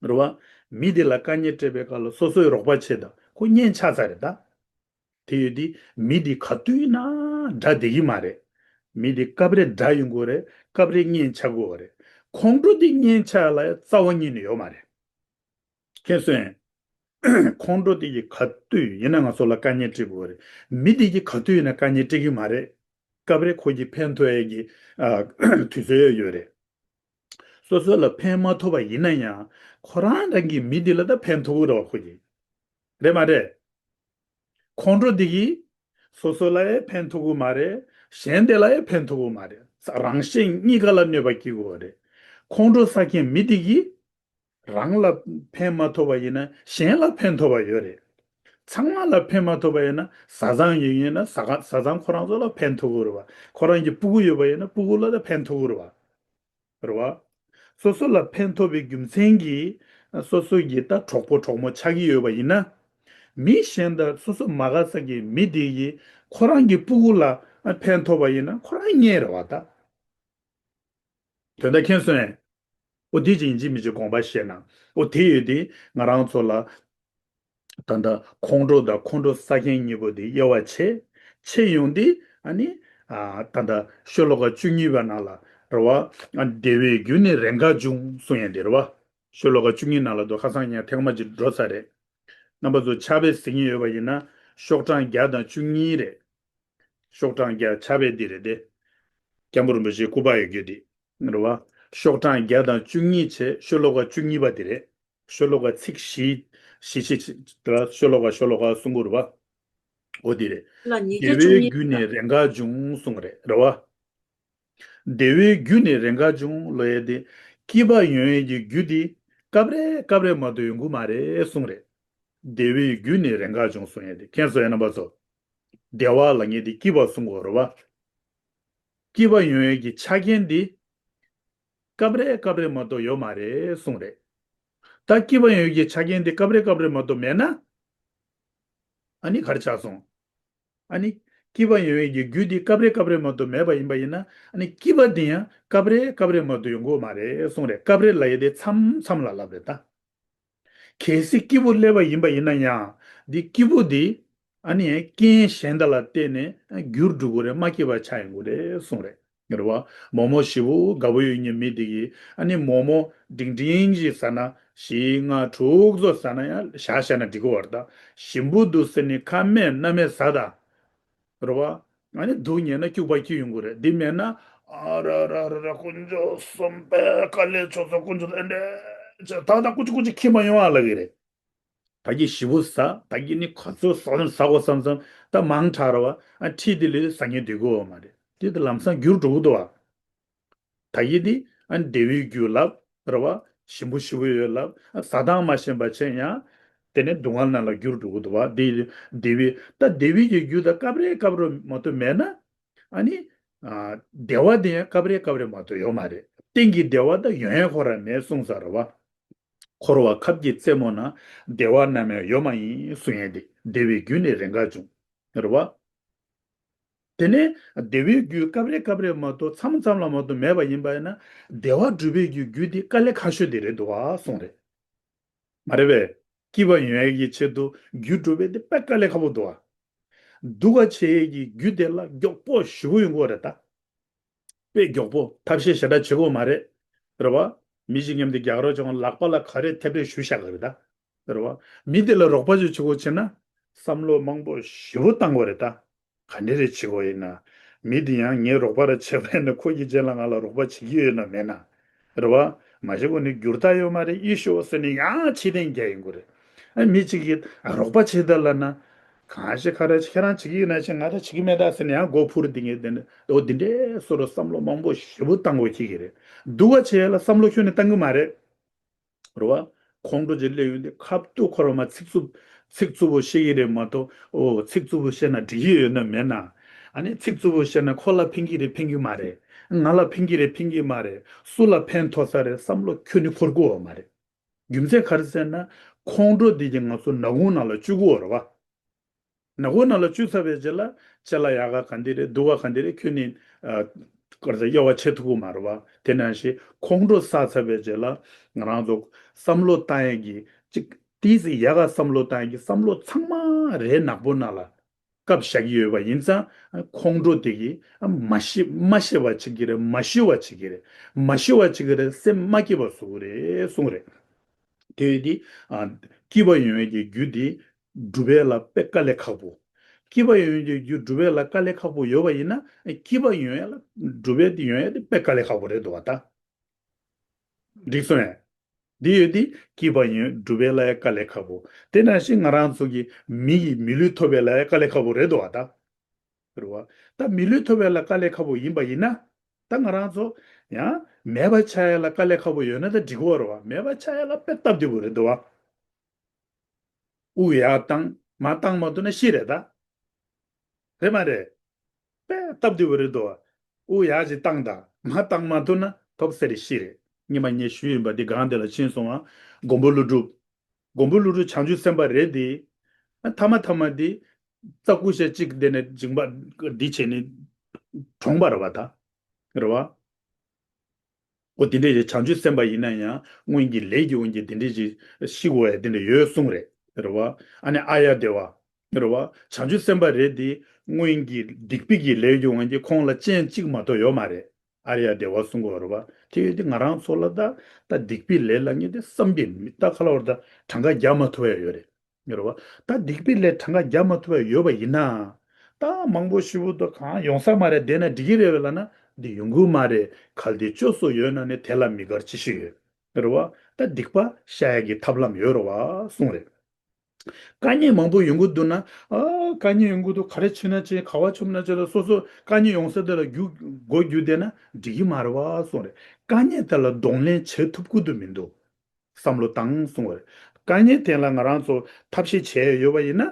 རེད་བ། མི་དེ་ལ་དཀའ་ངལ་སྤྲད་པའི་སྐབས་ལ་སོ་སོའི་རོགས་པ་བྱེད་དང་ཁོ་གཉེན་ཆགས་ཚར་རེད་ད། དེ་ཡོད་དུས་མི་དེ་ག་དུས་ན་དགྲ་བསྡད་ཀྱི་མ་རེད། མི་དེ་སྐབས་རེ་དགྲ་ཡོང་གི་རེད། སྐབས་རེ་གཉེན་ཆགས་དགོས་རེད། ཁོང་ཁྲོ་དེ་གཉེན་ཆགས་ལ་རྩ་བ་ཉིད་ནས་ཡོད་མ་རེད། མཁྱེན་སོང་། ཁོང་ཁྲོ་དེ་གིས་ག་དུས་ཡིན་ན་ང་ཚོ་ལ་དཀའ་ངལ་སྤྲད་དགོས་རེད། མི་དེ་གིས་ག་དུས་ཡིན་ན་དཀའ་ངལ་སྤྲད་ཀྱི་མ་རེད། སྐབས་རེ་ཁོ་གིས་ཕན་ཐོགས་ཡས་ཀྱི་ཨ་དུས་ཚོད་ཡོད་རེད། སོ་སོ་ལ་ཕན་མ་ཐོགས་པ་ཡིན་ན་ཡང་ཁོ་རང་རང་གི་མི་དེ་ལ་ད་ཕན་ཐོགས་ཀྱི་རེད་བ་ཁོ་གིས། རེད་མ་རེད། ཁོང་ཁྲོ་འདི་གིས་སོ་སོ་ལ་ཡང་ཕན་ཐོགས་ཀྱི་མ་རེད། གཞན་དེ་ལ་ཡང་ཕན་ཐོགས་ཀྱི་མ་རེད། རང་གཞན་གཉིས་ཀ་ལ་གནོད་པ་སྐྱེལ་གྱི་ཡོད་རེད། ཁོང་ཁྲོ་ཟ་མཁན་མི་དེ་གིས་རང་ལ་ཕན་མ་ཐོགས་པ་ཡིན་ན་གཞན་ལ་ཕན་ཐོགས་པ་ཡོད་རེད། ཚང་མ་ལ་ཕན་མ་ཐོགས་པ་ཡིན་ན་བཟའ་ཚང་ཡིན་ཡིན་ན་བཟའ་བཟའ་ཚང་ཁོ་རང་ཚོ་ལ་ཕན་ཐོགས་ཀྱི་རེད་བ། ཁོ་རང་གི་སྤུ་གུ་ཡོད་པ་ཡིན་ན་སྤུ་གུ་ལ་ད་ཕན་ཐོགས་ཀྱི་རེད་བ། རེད་བ། སོ་སོ་ལ་ཕན་ཐོགས་པའི་རྒྱུ་མཚན་གྱིས་སོ་སོ་ཡི་ད་གྲོགས་པོ་གྲོགས་མོ་ཆགས་ཀྱི་ཡོད་པ་ཡིན་ན། མི་གཞན་དང་སོ་སོ་མ་དགའ་ས་ཀྱི་མི་དེ་ཡིས་ཁོ་རང་གི་སྤུ་གུ་ལ་ཕན་ཐོགས་པ་ཡིན་ན་ཁོ་རང་གཉེན་རེད་བ་ད། དོན་དག་མཁྱེན་སོང་ངས། ཨོ་དེ་ཅིག་ཡིན་གཅིག་མིན་གཅིག་དགོངས་པ་བཞེས་ན། ཨོ་དེ་ཡོད་དེ་ང་རང་ཚོ་ལ། ད་ལྟ་ཁོང་ཁྲོ་དང་ཁོང་ཁྲོ་ཟ་མཁན་གཉིས་པོ་དེ་དབྱེ་བ་ཕྱེ། ཕྱེ་ཡོང་དུས་ཨ་ནི། ཨ་ད་ལྟ་ཤོ་ལོ་ཀ་བཅུ་གཉིས་པ་ནང་ལ་རེད་བ། ཨ་བདེ་བའི་རྒྱུ་ནི་རེས་འགའ་འབྱུང་གསུང་ཡས་དེ་རེད་བ། ཤོ་ལོ་ཀ་བཅུ་གཉིས་ནང་ལ་དུ་ཁ་སང་ཉིན་ཐེངས་མ་གཅིག་འགྲོ་ཚར་རེད། རྣམ་པ་ཚོ་ཕྱག་དཔེ་གཟིགས་མཁན་ཡོད་པ་ཡིན་ན་ཤོག་གྲངས་བརྒྱ་དང་བཅུ་གཉིས་རེད། ཤོག་གྲངས་བརྒྱ་ཕྱག་དཔེ་འདི་རེད་དེ། སྐྱབས་མགོན་རིན་པོ་ཆེའི་སྐུ་པར་ཡོད་རྒྱུ་དེ། རེད་བ། ཤོག་གྲངས་བརྒྱ་དང་བཅུ་གཉིས་བྱས་ཤོ་ལོ་ཀ་བཅུ་གཉིས་པ་དེ་རེད། ཤོ་ལོ་ཀ་ཚིག་བཞི། བཞི་བཞི་བྱས་ཤོ་ལོ་ཀ་ཤོ་ལོ་ཀ་གསུང་གི་རེད་བ། འོ་དེ་རེད། ལ་ཉིས་བརྒྱ་བདེ་བཅུ་བའི་གཉིས་རྒྱུ་ནི་རེས་འགའ་འབྱུང་གསུང་རེད་རེད་བ། བདེ་བའི་རྒྱུ་ནི་རེས་འགའ་འབྱུང་ལབ་ཡས་དེ། སྐྱིད་པ་ཡོང་ཡས་ཀྱི་རྒྱུ་དེ་སྐབས་རེ་སྐབས་རེ་མ་གཏོགས་ཡོང་གི་མ་རེད་གསུང་རེད། བདེ་བའི་རྒྱུ་ནི་རེས་འགའ་འབྱུང་གསུང་ཡས་དེ་མཁྱེན་སོང་ངས་རྣམ་པ་ཚོ། བདེ་བ་ལབ་མཁན་དེ་སྐྱིད་པ་གསུང་གི་ཡོད་རེད་བ། སྐྱིད་པ་ཡོང་ཡས་ཀྱི་ཆ་རྐྱེན་འདི་སྐབས་རེ་སྐབས་རེ་མ་གཏོགས་ཡོད་མ་རེད་གསུངས་རེད། ད་སྐྱིད་པ་ཡོང་ཡས་ཀྱི་ཆ་རྐྱེན་འདི་སྐབས་རེ་སྐབས་རེ་མ་གཏོགས་མེད་ན། ཨ་ནི་ག་རེ་ཆགས་སོང་། ཨ་ནི། སྐྱིད་པ་ཡོང་ཡས་ཀྱི་རྒྱུ་འདི་སྐབས་རེ་སྐབས་རེ་མ་གཏོགས་མེད་པ་ཡིན་པ་ཡིན་ན་ཨ་ནི་སྐྱིད་པ་འདི་ཡང་སྐབས་རེ་སྐབས་རེ་མ་གཏོགས་ཡོང་གི་ཡོད་མ་རེད་གསུངས་རེད། སྐབས་རེ་ལབ་ཡས་དེ་མཚམས་མཚམས་ལ་ལབ་རེད་ད། གལ་སྲིད་སྐྱིད་པོ་སླེབས་པ་ཡིན་པ་ཡིན་ན་ཡང་། འདི་སྐྱིད་པོ་འདི་ཨ་ནི་རྐྱེན་གཞན་དག་ལ་བརྟེན་ནས་འགྱུར་འགྲོ་གི་རེད། མ་སྐྱིད་པ་ཆགས་ཡོང་གི་རེད་གསུངས་རེད། རེད་བ། མོག་མོག་ཞེ་པོ་དགའ་པོ་ཡོད་མཁན་མི་དེ་གིས་ཨ་ནི་མོག་མོག་འབྲིང་འབྲིང་ཞིག་ཟ་ན་བཞི་ལྔ་དྲུག་ཙམ་ཟ་ན་ཡང་ཞག་ཞག་ན་འགྲིག་གི་ཡོད་རེད་ད། ཞིམ་པོ་འདུག་ཟེར་ནས་ཁ་མེད་སྣ་མེད་ཟ་ད། རེད་བ། ཨ་ནི་སྡུག་བསྔལ་ན་སྐྱུག་པ་སྐྱེ་ཡོང་གི་རེད། འདི་མེད་ན། ཨ་ར་ར་ར་ར་དཀོན་མཆོག་གསུམ་པས་དཀའ་ལས་ཆོག་ཚོ་དཀོན་མཆོག་ཨེ་འདྲས་ད་ད་ཀུ་ཅི་ཀུ་ཅི་ཁྱི་མ་ཡོང་ཨ་ལ་གི་རེད། ད་གི་ཞི་བོ་ཟ་ད་གི་ནི་ག་ཚོད་ཟ་ཟ་གོ་བསམ་བསམ་ད་མང་དྲགས་རེད་བ། ཨ་ཁྲིད་དེ་ལས་ཟ་ཉེ་འདུག་གོ་མ་རེད། དེ་ད་ལམ་སང་འགྱུར་འགྲོ་གི་འདུག་བ། ད་གི་དེ་ཨ་བདེ་བའི་རྒྱུ་ལབ་རེད་བ། ཞིམ་པོ་ཞི་བོ་ཡོད་ལབ། ཨ་ཟ་སྟངས་མ་ཤེས་པ་བྱས་ཡང་དེ་ནས་སྡུག་བསྔལ་ནང་ལ་འགྱུར་འགྲོ་གི་འདུག་བ། དེ་བདེ་བའི་ད་བདེ་བའི་གི་རྒྱུ་ད་སྐབས་རེ་སྐབས་རེ་མ་གཏོགས་མེད་ན། ཨ་ནི། ཨ་བདེ་བ་དེ་ཡང་སྐབས་རེ་སྐབས་རེ་མ་གཏོགས་ཡོད་མ་རེད། གཏན་གྱི་བདེ་བ་ད་ཡོང་ཡ་ཁོ་རང་མེད་གསུངས་ས་རེད་བ། འཁོར་བ་ཁབ་ཀྱི་རྩེ་མོ་ན། བདེ་བ་ནམ་ཡང་ཡོད་མ་ཡིན་གསུང་ཡས་དེ་བདེ་བའི་རྒྱུ་ནི་རེས་འགའ་འབྱུང་། རེད་བ། དེ་ནས་བདེ་བའི་རྒྱུ་སྐབས་རེ་སྐབས་རེ་མ་གཏོགས་མཚམས་མཚམས་ལ་མ་གཏོགས་མེད་པ་ཡིན་པ་ཡིན་ན། བདེ་བ་སྒྲུབ་པའི་རྒྱུ་རྒྱུ་དེ་དཀའ་ལས་ཁག་ཤོས་དེ་རེད་འདུག་བ་གསུངས་རེད། མ་རེད་པས། སྐྱིད་པ་ཡོང་ཡག་གི་ཆེད་དུ་རྒྱུ་སྒྲུབ་པའི་དེ་དཔེ་དཀའ་ལས་ཁག་པོ་འདུག་བ། སྡུག་ག་བྱེད་ཡས་ཀྱི་རྒྱུ་དེ་ལ་མགྱོགས་པོ་ཞེ་པོ་ཡོང་གི་ཡོད་རེད་ད། དཔེ་མགྱོགས་པོ་ཐབས་ཤེས་ཞེ་དྲག་བྱེད་དགོས་མ་རེད། རེད་བ། མི་གཅིག་མཉམ་དུ་རྒྱག་རོགས་བྱུང་ལག་པ་ལ་ག་རེ་ཐེབས་རེས་ཞུ་བཞག་གི་རེད་ད། རེད་བ། མི་དེ་ལ་རོགས་པ་ཅིག་བྱེད་དགོས་བྱས་ན། བསམ་བློ་མང་པོ་ཞེ་པོ་བཏང་དགོས་རེད་ད། ག་འདྲ་རེ་བྱེད་དགོས་ཡིན་ན། མི་དེ་ཡང་ངའི་རོགས་པ་ར་བྱས་པ་ཡིན་ན་ཁོ་གི་རྗེས་ལ་ང་ལ་རོགས་པ་བྱེད་ཀྱི་ཡོད་ན་མེད་ན། རེད་བ། མ་གཞི་ཁོ་ནི་འགྱུར་ལྡོག་ཡོད་མ་རེད་ཨི་ཤོ་ཟེར་ནས་ཡང་ཕྱིར་འཐེན་རྒྱག་ཡིན་དགོས་རེད། ཨ་མི་གཅིག་གིས་ཨ་རོགས་པ་བྱེད་ད་ལབ་ན། གང་ཞིག་ག་རེ་ཁྱེད་རང་བྱེད་ཀྱི་ཡོད་ན་བྱེད། ང་ད་བྱེད་ཀྱི་མེད་ད་ཟེར་ནས་ཡང་མགོ་འཕུར་དེ་ངས་དེ་འདྲ་འོ་དེ་འདྲའི་བཟོ་འདྲ་བསམ་བློ་མང་པོ་ཞེ་པོ་བཏང་དགོས་ཀྱི་གི་རེད། སྡུག་ག་བྱེད་ཡ་ལ་བསམ་བློ་ཁྱོན་ནས་བཏང་གི་མ་རེད། རེད་བ། ཁོང་ཁྲོ་ཅིག་སླེབས་ཡོང་དུས་ཁ་ཐུག་ཁོ་རང་མ་ཚིག་རྩུབ་ཚིག་རྩུབ་པོ་བཤད་ཀྱི་རེད་མ་གཏོགས་ཨོ་ཚིག་རྩུབ་པོ་བཤད་ན་འགྲིག་གི་ཡོད་ན་མེད་ན། ཨ་ནི་ཚིག་རྩུབ་པོ་བཤད་ན་ཁོ་ལ་ཕན་གྱི་རེད་ཕན་གྱི་མ་རེད། ང་ལ་ཕན་གྱི་རེད་ཕན་གྱི་མ་རེད། སུ་ལ་ཕན་ཐོགས་ས་རེད་བསམ་བློ་ཁྱོན་ནས་འཁོར་གྱི་ཡོད་མ་རེད། རྒྱུ་མཚན་ག་རེ་ཟེར་ན། ཁོང་ཁྲོ་དེ་གིས་ང་ཚོ་ནག་ཁུང་ནང་ལ་བཅུག་གི་ཡོད་རེད་བ། ནག་ཁུང་ནང་ལ་བཅུག་ཚར་བའི་རྗེས་ལ་ཅ་ལག་ཡག་ག་ག་འདི་རེད་སྡུག་ག་ག་འདི་རེད་ཁྱོན་ནས་ཨ་ག་རེ་ཟེར་དབྱེ་བ་ཕྱེ་ཐུབ་ཀྱི་མ་རེད་བ། དེ་ནང་བཞིན་ཁོང་ཁྲོ་བསགས་ཚར་བའི་རྗེས་ལ་ང་རང་ཚོ་བསམ་བློ་བཏང་ཡས་ཀྱི་ཅིག་ཏིས་ཡག་ག་བསམ་བློ་བཏང་ཡས་ཀྱི་བསམ་བློ་ཚང་མ་རས་ནག་པོ་ནང་ལ་བཀབ་བཞག་གི་ཡོད་པ་ཡིན་ཙང་ཁོང་ཁྲོ་དེ་གིས་མ་ཤི་མ་ཤི་བ་བྱེད་ཀྱི་རེད། མ་ཤི་བ་བྱེད་ཀྱི་རེད། མ་ཤི་བ་བྱེད་ཀྱི་རེད། སེམས་མ་སྐྱིད་པ་བཟོ་གི་རེད་གསུངས་རེད། དེ་ཡོད་དེ། ཨ། སྐྱིད་པ་ཡོང་ཡས་ཀྱི་རྒྱུ་དེ་སྒྲུབ་ཡས་ལ་དཔེ་དཀའ་ལས་ཁག་པོ། སྐྱིད་པ་ཡོང་ཡས་ཀྱི་རྒྱུ་སྒྲུབ་ཡས་ལ་དཀའ་ལས་ཁག་པོ་ཡོད་པ་ཡིན་ན་སྐྱིད་པ་ཡོང་ཡས་ལ་སྒྲུབ་ཡས་དེ་ཡོང་ཡས་དེ་དཔེ་དཀའ་ལས་ཁག་པོ་རེད་འདུག་བ་ད། འགྲིག་སོང་ངས། འདི་ཡོད་དེ་སྐྱིད་པ་ཡོང་སྒྲུབ་ཡས་ལ་ཡང་དཀའ་ལས་ཁག་པོ། དེ་ནང་བཞིན་ང་རང་ཚོ་གི་མི་ཡི་མི་ལུས་ཐོབ་ཡས་ལ་ཡང་དཀའ་ལས་ཁག་པོ་རེད་འདུག་བ་ད། རེད་བ། ད་མི་ལུས་ཐོབ་ཡས་ལ་དཀའ་ལས་ཁག་པོ་ཡིན་པ་ཡིན་ན། ད་ང་རང་ཚོ་ཡང་མེད་པ་ཆགས་ཡས་ལ་དཀའ་ལས་ཁག་པོ་ཡོད་ན་ད་འགྲིག་གི་རེད་བ། མེད་པ་ཆགས་ཡས་ལ་དཔེ་སྟབས་བདེ་པོ་རེད་འདུག་བ། དབུགས་ཡར་བཏང་མར་བཏང་མ་ཐུབ་ན་ཤི་རེད་ད། རེད་མ་རེད། དཔེ་སྟབས་བདེ་པོ་རེད་འདུག་བ། དབུགས་ཡར་ཅིག་བཏང་དང་མར་བཏང་མ་ཐུབ་ན་ཐོབ་ཟེར་རེ་ཤི་རེད། སྔོན་མ་ངས་ཞུས་ཡིན་པ་འདི་སྒང་དེ་ལ་ཕྱིན་སོང་ང་། མགོན་པོ་ཀླུ་སྒྲུབ། མགོན་པོ་ཀླུ་སྒྲུབ་བྱང་ཆུབ་སེམས་དཔའ་རེད་དེ། ཐ་མ་ཐ་མ་དེ་རྩ་ཀུ་ཤ་གཅིག་དེ་ནས་འཇིང་པ་འདི་བྱས་ནས་གྲོངས་པ་རེད་བ་ད། རེད་བ། འོ་དེ་འདྲས་ཀྱི་བྱང་ཆུབ་སེམས་དཔའ་ཡིན་ན་ཡང་སྔོན་གྱི་ལས་ཀྱི་དབང་གིས་དེ་འདྲས་ཀྱི་ཤི་དགོས་ཡ་དེ་འདྲས་ཡོད་གསུངས་རེད། རེད་བ། ཨ་ནི་ཨཱརྱ་དེ་བ། རེད་བ། བྱང་ཆུབ་སེམས་དཔའ་རེད་དེ་སྔོན་གྱི་སྡིག་པའི་གི་ལས་ཀྱི་དབང་གིས་ཁོང་ལ་རྐྱེན་གཅིག་མ་གཏོགས་ཡོད་མ་རེད། ཨཱརྱ་དེ་བ་གསུང་གི་ཡོད་རེད་བ། དེ་ཡོད་དེ་ང་རང་ཚོ་ལ་ད་ད་སྡིག་པའི་ལས་ལ་ངེས་དེ་བསམ་གྱིས་མི་ད་ཁ་ལ་བར་ད་གྲངས་ཀ་རྒྱག་མ་ཐུབ་ཡ་ཡོད་རེད། རེད་བ། ད་སྡིག་པའི་ལས་གྲངས་ཀ་རྒྱག་མ་ཐུབ་པ་ཡོད་པ་ཡིན་ན། ད་མང་པོ་ཞེ་པོ་ད་གང་ཡོང་ས་མ་རེད། བསྡད་ན་འགྲིག་གི་རེད་བས་ལབ་ན་འདི་ཡོང་གི་མ་རེད། གལ་ཏེ་བཅོས་སུ་ཡོད་ན་ནི་དེ་ལ་མི་དགར་ཅི་ཞིག་ཡོད། རེད་བ། ད་སྡིག་པ་བཤགས་ཡ་གི་ཐབས་ལམ་ཡོད་རེད་བ་གསུངས་རེད། དཀའ་ངལ་མང་པོ་ཡོང་གི་འདུག་ན། ཨ། དཀའ་ངལ་ཡོང་གི་འདུག་ག་རེ་བྱེད་ན་བྱེད་ག་བ་བྱུང་ན་བྱེད་ལ་སོ་སོ་དཀའ་ངལ་ཡོང་ས་དེ་ལ་རྒྱུ་མགོ་རྒྱུ་བསྡད་ན་འགྲིག་གི་མ་རེད་བ་གསུངས་རེད། དཀའ་ངལ་དེ་ལ་གདོང་ལེན་བྱེད་ཐུབ་ཀྱི་འདུག་མི་འདུག་བསམ་བློ་བཏང་གསུང་བ་རེད། དཀའ་ངལ་དེ་ལ་ང་རང་ཚོ་ཐབས་ཤེས་བྱས་ཡོད་པ་ཡིན་ན།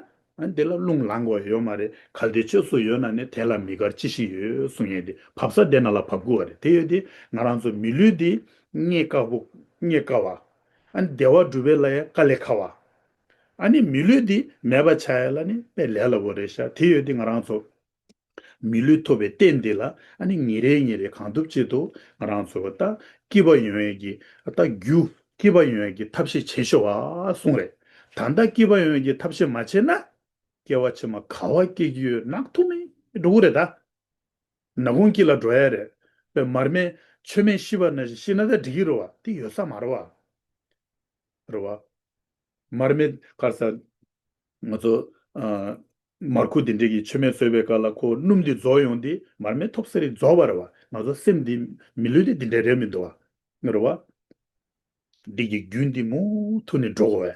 ཨ་འདི་ལ་རླུང་ལངས་དགོས་ཡོད་མ་རེད། གལ་ཏེ་བཅོས་སུ་ཡོད་ན་ནི་དེ་ལ་མི་དགར་ཅི་ཞིག་ཡོད་གསུང་ཡས་དེ་བབས་ས་དེ་ན་ལ་བབས་དགོས་པ་རེད། དེ་ཡོད་དེ་ང་རང་ཚོ་མི་ལུས་འདི་རྙེད་དཀའ་བོ་རྙེད་དཀའ་བ། ཨ་བདེ་བ་སྒྲུབ་པའི་ལ་ཡང་དཀའ་ལས་ཁག་པ། ཨ་ནི་མི་ལུས་འདི་མེད་པ་ཆགས་ཡས་ལ་ནི་དཔེ་ལས་སླ་པོ་རེད་ཤག་དེ་ཡོད་དེ་ང་རང་ཚོ། མི་ལུས་ཐོབ་པའི་རྟེན་འདི་ལ་ཨ་ནི་ཉིན་རེ་ཉིན་རེ་གང་ཐུབ་ཅི་ཐུབ་ང་རང་ཚོ་ད་སྐྱིད་པ་ཡོང་ཡས་ཀྱི་ད་རྒྱུ་སྐྱིད་པ་ཡོང་ཡས་ཀྱི་ཐབས་ཤེས་བྱེད་ཤོག་ཨ་གསུངས་རེད། ད་ལྟ་སྐྱིད་པ་ཡོང་ཡས་ཀྱི་ཐབས་ཤེས་མ་བྱས་ན་སྐྱེ་བ་ཕྱི་མ་ག་བ་སྐྱེ་རྒྱུ་ཡོད་ནག་ཐུག་མེད་འགྲོ་གི་རེད་ད། ནག་ཁུང་དཀྱིལ་ལ་འགྲོ་ཡས་རེད། དཔེ་མར་མེ་མཆོད་མེ་ཤི་བ་ནང་བཞིན་ཤི་ན་ད་འགྲིག་གི་རེད་བ། དེ་ཡོད་ས་མ་རེད་བ། རེད་བ། མར་མེ་ག་རེ་ཟ། ང་ཚོ་ཨ། མར་ཁུ་དེ་འདྲས་ཀྱི་མཆོད་མེ་བཟོས་པའི་སྐབས་ལ་ཁོ་སྣུམ་དེ་རྫོགས་ཡོང་དུས་མར་མེ་ཐོབ་ས་རེད་རྫོགས་པ་རེད་བ། ང་ཚོ་སེམས་འདི་མི་ལུས་དེ་འདི་འདྲས་རེད་མི་འདུག་བ། རེད་བ། འདི་གི་རྒྱུན་འདི་མུ་མཐུད་ནས་འགྲོ་དགོས་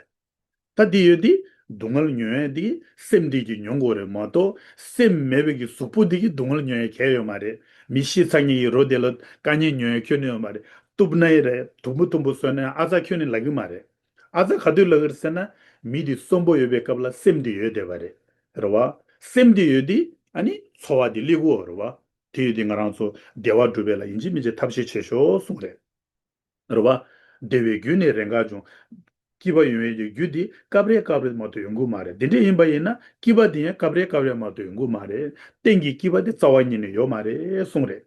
བས། ད་འདི་ཡོད་དེ་སྡུག་བསྔལ་མྱོང་ཡས་འདི་སེམས་འདི་གིས་མྱོང་དགོས་རེད་མ་གཏོགས་སེམས་མེད་པའི་གི་གཟུགས་པོ་འདི་གིས་སྡུག་བསྔལ་མྱོང་ཡས་གལ་ཡོད་མ་རེད། མི་ཤི་ཚར་མཁན་གྱི་རོ་དེ་ལ་དཀའ་ངལ་མྱོང་ཡས་ཁྱོན་ནས་ཡོད་མ་རེད། གཏུབ་ན་ཡི་རེད། དུམ་བུ་དུམ་བུ་བཟོས་ན་ཡང་ཨ་ཙག་ཁྱོན་ནས་ལབ་གི་མ་རེད། ཨ་ཙག་ག་དུས་ལབ་གི་རེད་ཟེར་ན། མི་དེ་གསོན་པོ་ཡོད་པའི་སྐབས་ལ་སེམས་དེ་ཡོད་བསྡད་པ་རེད། རེད་བ། སེམས་དེ་ཡོད་དེ་ཨ་ནི་འཚོ་བ་དེ་སླེབས་ཀྱི་ཡོད་རེད་བ། དེ་ཡོད་དེ་ང་རང་ཚོ་བདེ་བ་སྒྲུབ་པའི་ལ་ཡིན་གཅིག་མིན་གཅིག་ཐབས་ཤེས་བྱེད་ཤོག་གསུངས་རེད། རེད་བ། བདེ་བའི་རྒྱུ་ནི་རེས་འགའ་འབྱུང་། སྐྱིད་པ་ཡོང་ཡས་ཀྱི་རྒྱུ་དེ་སྐབས་རེ་སྐབས་རེ་མ་གཏོགས་ཡོང་གི་མ་རེད། དེ་འདྲ་ཡིན་པ་ཡིན་ན་སྐྱིད་པ་དེ་ཡང་སྐབས་རེ་སྐབས་རེ་མ་གཏོགས་ཡོང་གི་མ་རེད། གཏན་གྱི་སྐྱིད་པ་དེ་རྩ་བ་ཉིད་ནས་ཡོད་མ་རེད་གསུངས་རེད།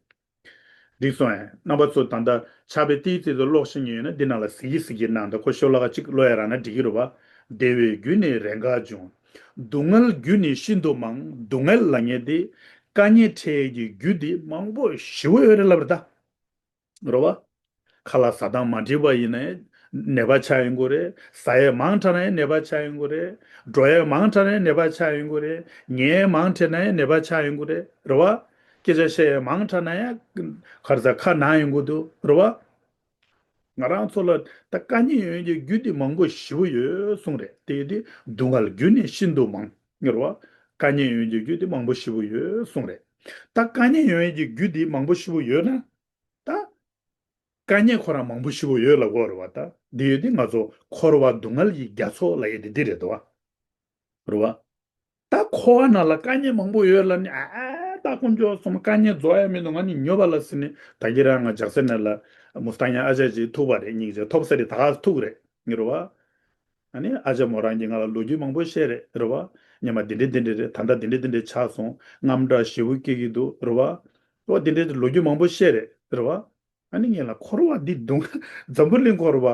འགྲིག་སོང་ངས། རྣམ་པ་ཚོ་ད་ལྟ་ཕྱག་དཔེ་ཏིའི་ཚིག་ཏུ་ཀློག་ཤེས་མཁན་ཡོད་ན་འདི་ནང་ལ་གཟིགས་ཀྱི་གཟིགས་ཀྱི་གནང་དང་། ཁོ་ཤོ་ལོ་ཀ་གཅིག་ཀློག་ཡ་རག་ན་འགྲིག་གི་རེད་བ། བདེ་བའི་རྒྱུ་ནི་རེས་འགའ་འབྱུང་། སྡུག་བསྔལ་རྒྱུ་ནི་ཤིན་ཏུ་མང་། སྡུག་བསྔལ་ལབ་མཁན་དེ་དཀའ་ངལ་འཕྲད་ཀྱི་རྒྱུ་དེ་མང་པོ་ཞེ་པོ་ཡོད་རེད་ལབ་རེད་ད། རེད་བ། ཁ་ལག་ཟ་སྟངས་མ་འགྲིག་པ་ཡིན་ན་ནད་པ་ཆགས་ཡོང་གི་རེད། ཟ་ཡས་མང་དྲགས་ན་ཡང་ནད་པ་ཆགས་ཡོང་གི་རེད། འགྲོ་ཡས་མང་དྲགས་ན་ཡང་ནད་པ་ཆགས་ཡོང་གི་རེད། ཉལ་ཡས་མང་དྲགས་ན་ཡང་ནད་པ་ཆགས་ཡོང་གི་རེད། རེད་བ། སྐད་ཆ་བཤད་ཡས་མང་དྲགས་ན་ཡང་ག་རེ་ཟ་ཁ་ན་ཡོང་གི་འདུག་རེད་བ། ང་རང་ཚོ་ལ་ད་དཀའ་ངལ་ཡོང་རྒྱུའི་རྒྱུ་དེ་མང་པོ་ཞེ་པོ་ཡོད་གསུངས་རེད། དེ་ཡོད་དེ་སྡུག་བསྔལ་རྒྱུ་ནི་ཤིན་ཏུ་མང་། རེད་བ། དཀའ་ངལ་ཡོང་རྒྱུའི་རྒྱུ་དེ་མང་པོ་ཞེ་པོ་ཡོད་གསུངས་རེད། ད་དཀའ་ངལ་ཡོང་རྒྱུའི་རྒྱུ་དེ་མང་པོ་ཞེ་པོ་ཡོད་ན། ད། དཀའ་ངལ་ཁོ་རང་མང་པོ་ཞེ་པོ་ཡོད་ལབ་དགོས་རེད་བ། ད་འདི་ཡོད་དེ་ང་ཚོ་འཁོར་བ་སྡུག་བསྔལ་གྱི་རྒྱ་མཚོ་ལབ་ཡས་དེ་འདི་རེད་དོ། རེད་བ། ད་འཁོར་བ་ནང་ལ་དཀའ་ངལ་མང་པོ་ཡོད་ལབ་ནས་ཨ་ཨ་ད་དཀོན་མཆོག་གསུམ་དཀའ་ངལ་རྫོགས་ཡ་མི་འདུག་ང་ནི་ཉོབ་པ་ལ་ཟེར་ནས་ད་གི་རང་ང་ཇག་སེ་ནས་ལ་མུ་སྟ་ཉ་ཨ་ཅག་ཅིག་ཐུག་པ་རེད། སྙིང་རྗེ་ཐོབ་ས་རེད། ད་ག་ཐུག་རེད་ངི་རེད་བ། ཨ་ནི་ཨ་ཅག་མོ་རང་གིས་ང་ལ་ལོ་རྒྱུས་མང་པོ་བཤད་རེད། རེད་བ། ཉི་མ་འདི་འདྲས་འདི་འདྲས་རེད། ད་ལྟ་འདི་འདྲས་འདི་འདྲས་ཆགས་སོང་། རྔམ་སྐྲག་ཞེ་པོ་སྐྱེ་གི་འདུག་རེད་བ། རེད་བ། འདི་འདྲས་ལོ་རྒྱུས་མང་པོ་བཤད་རེད། རེད་བ། ཨ་ནི་ངས་ལ་འཁོར་བ་འདི་སྡུག་འཛམ་བུ་གླིང་འཁོར་བ་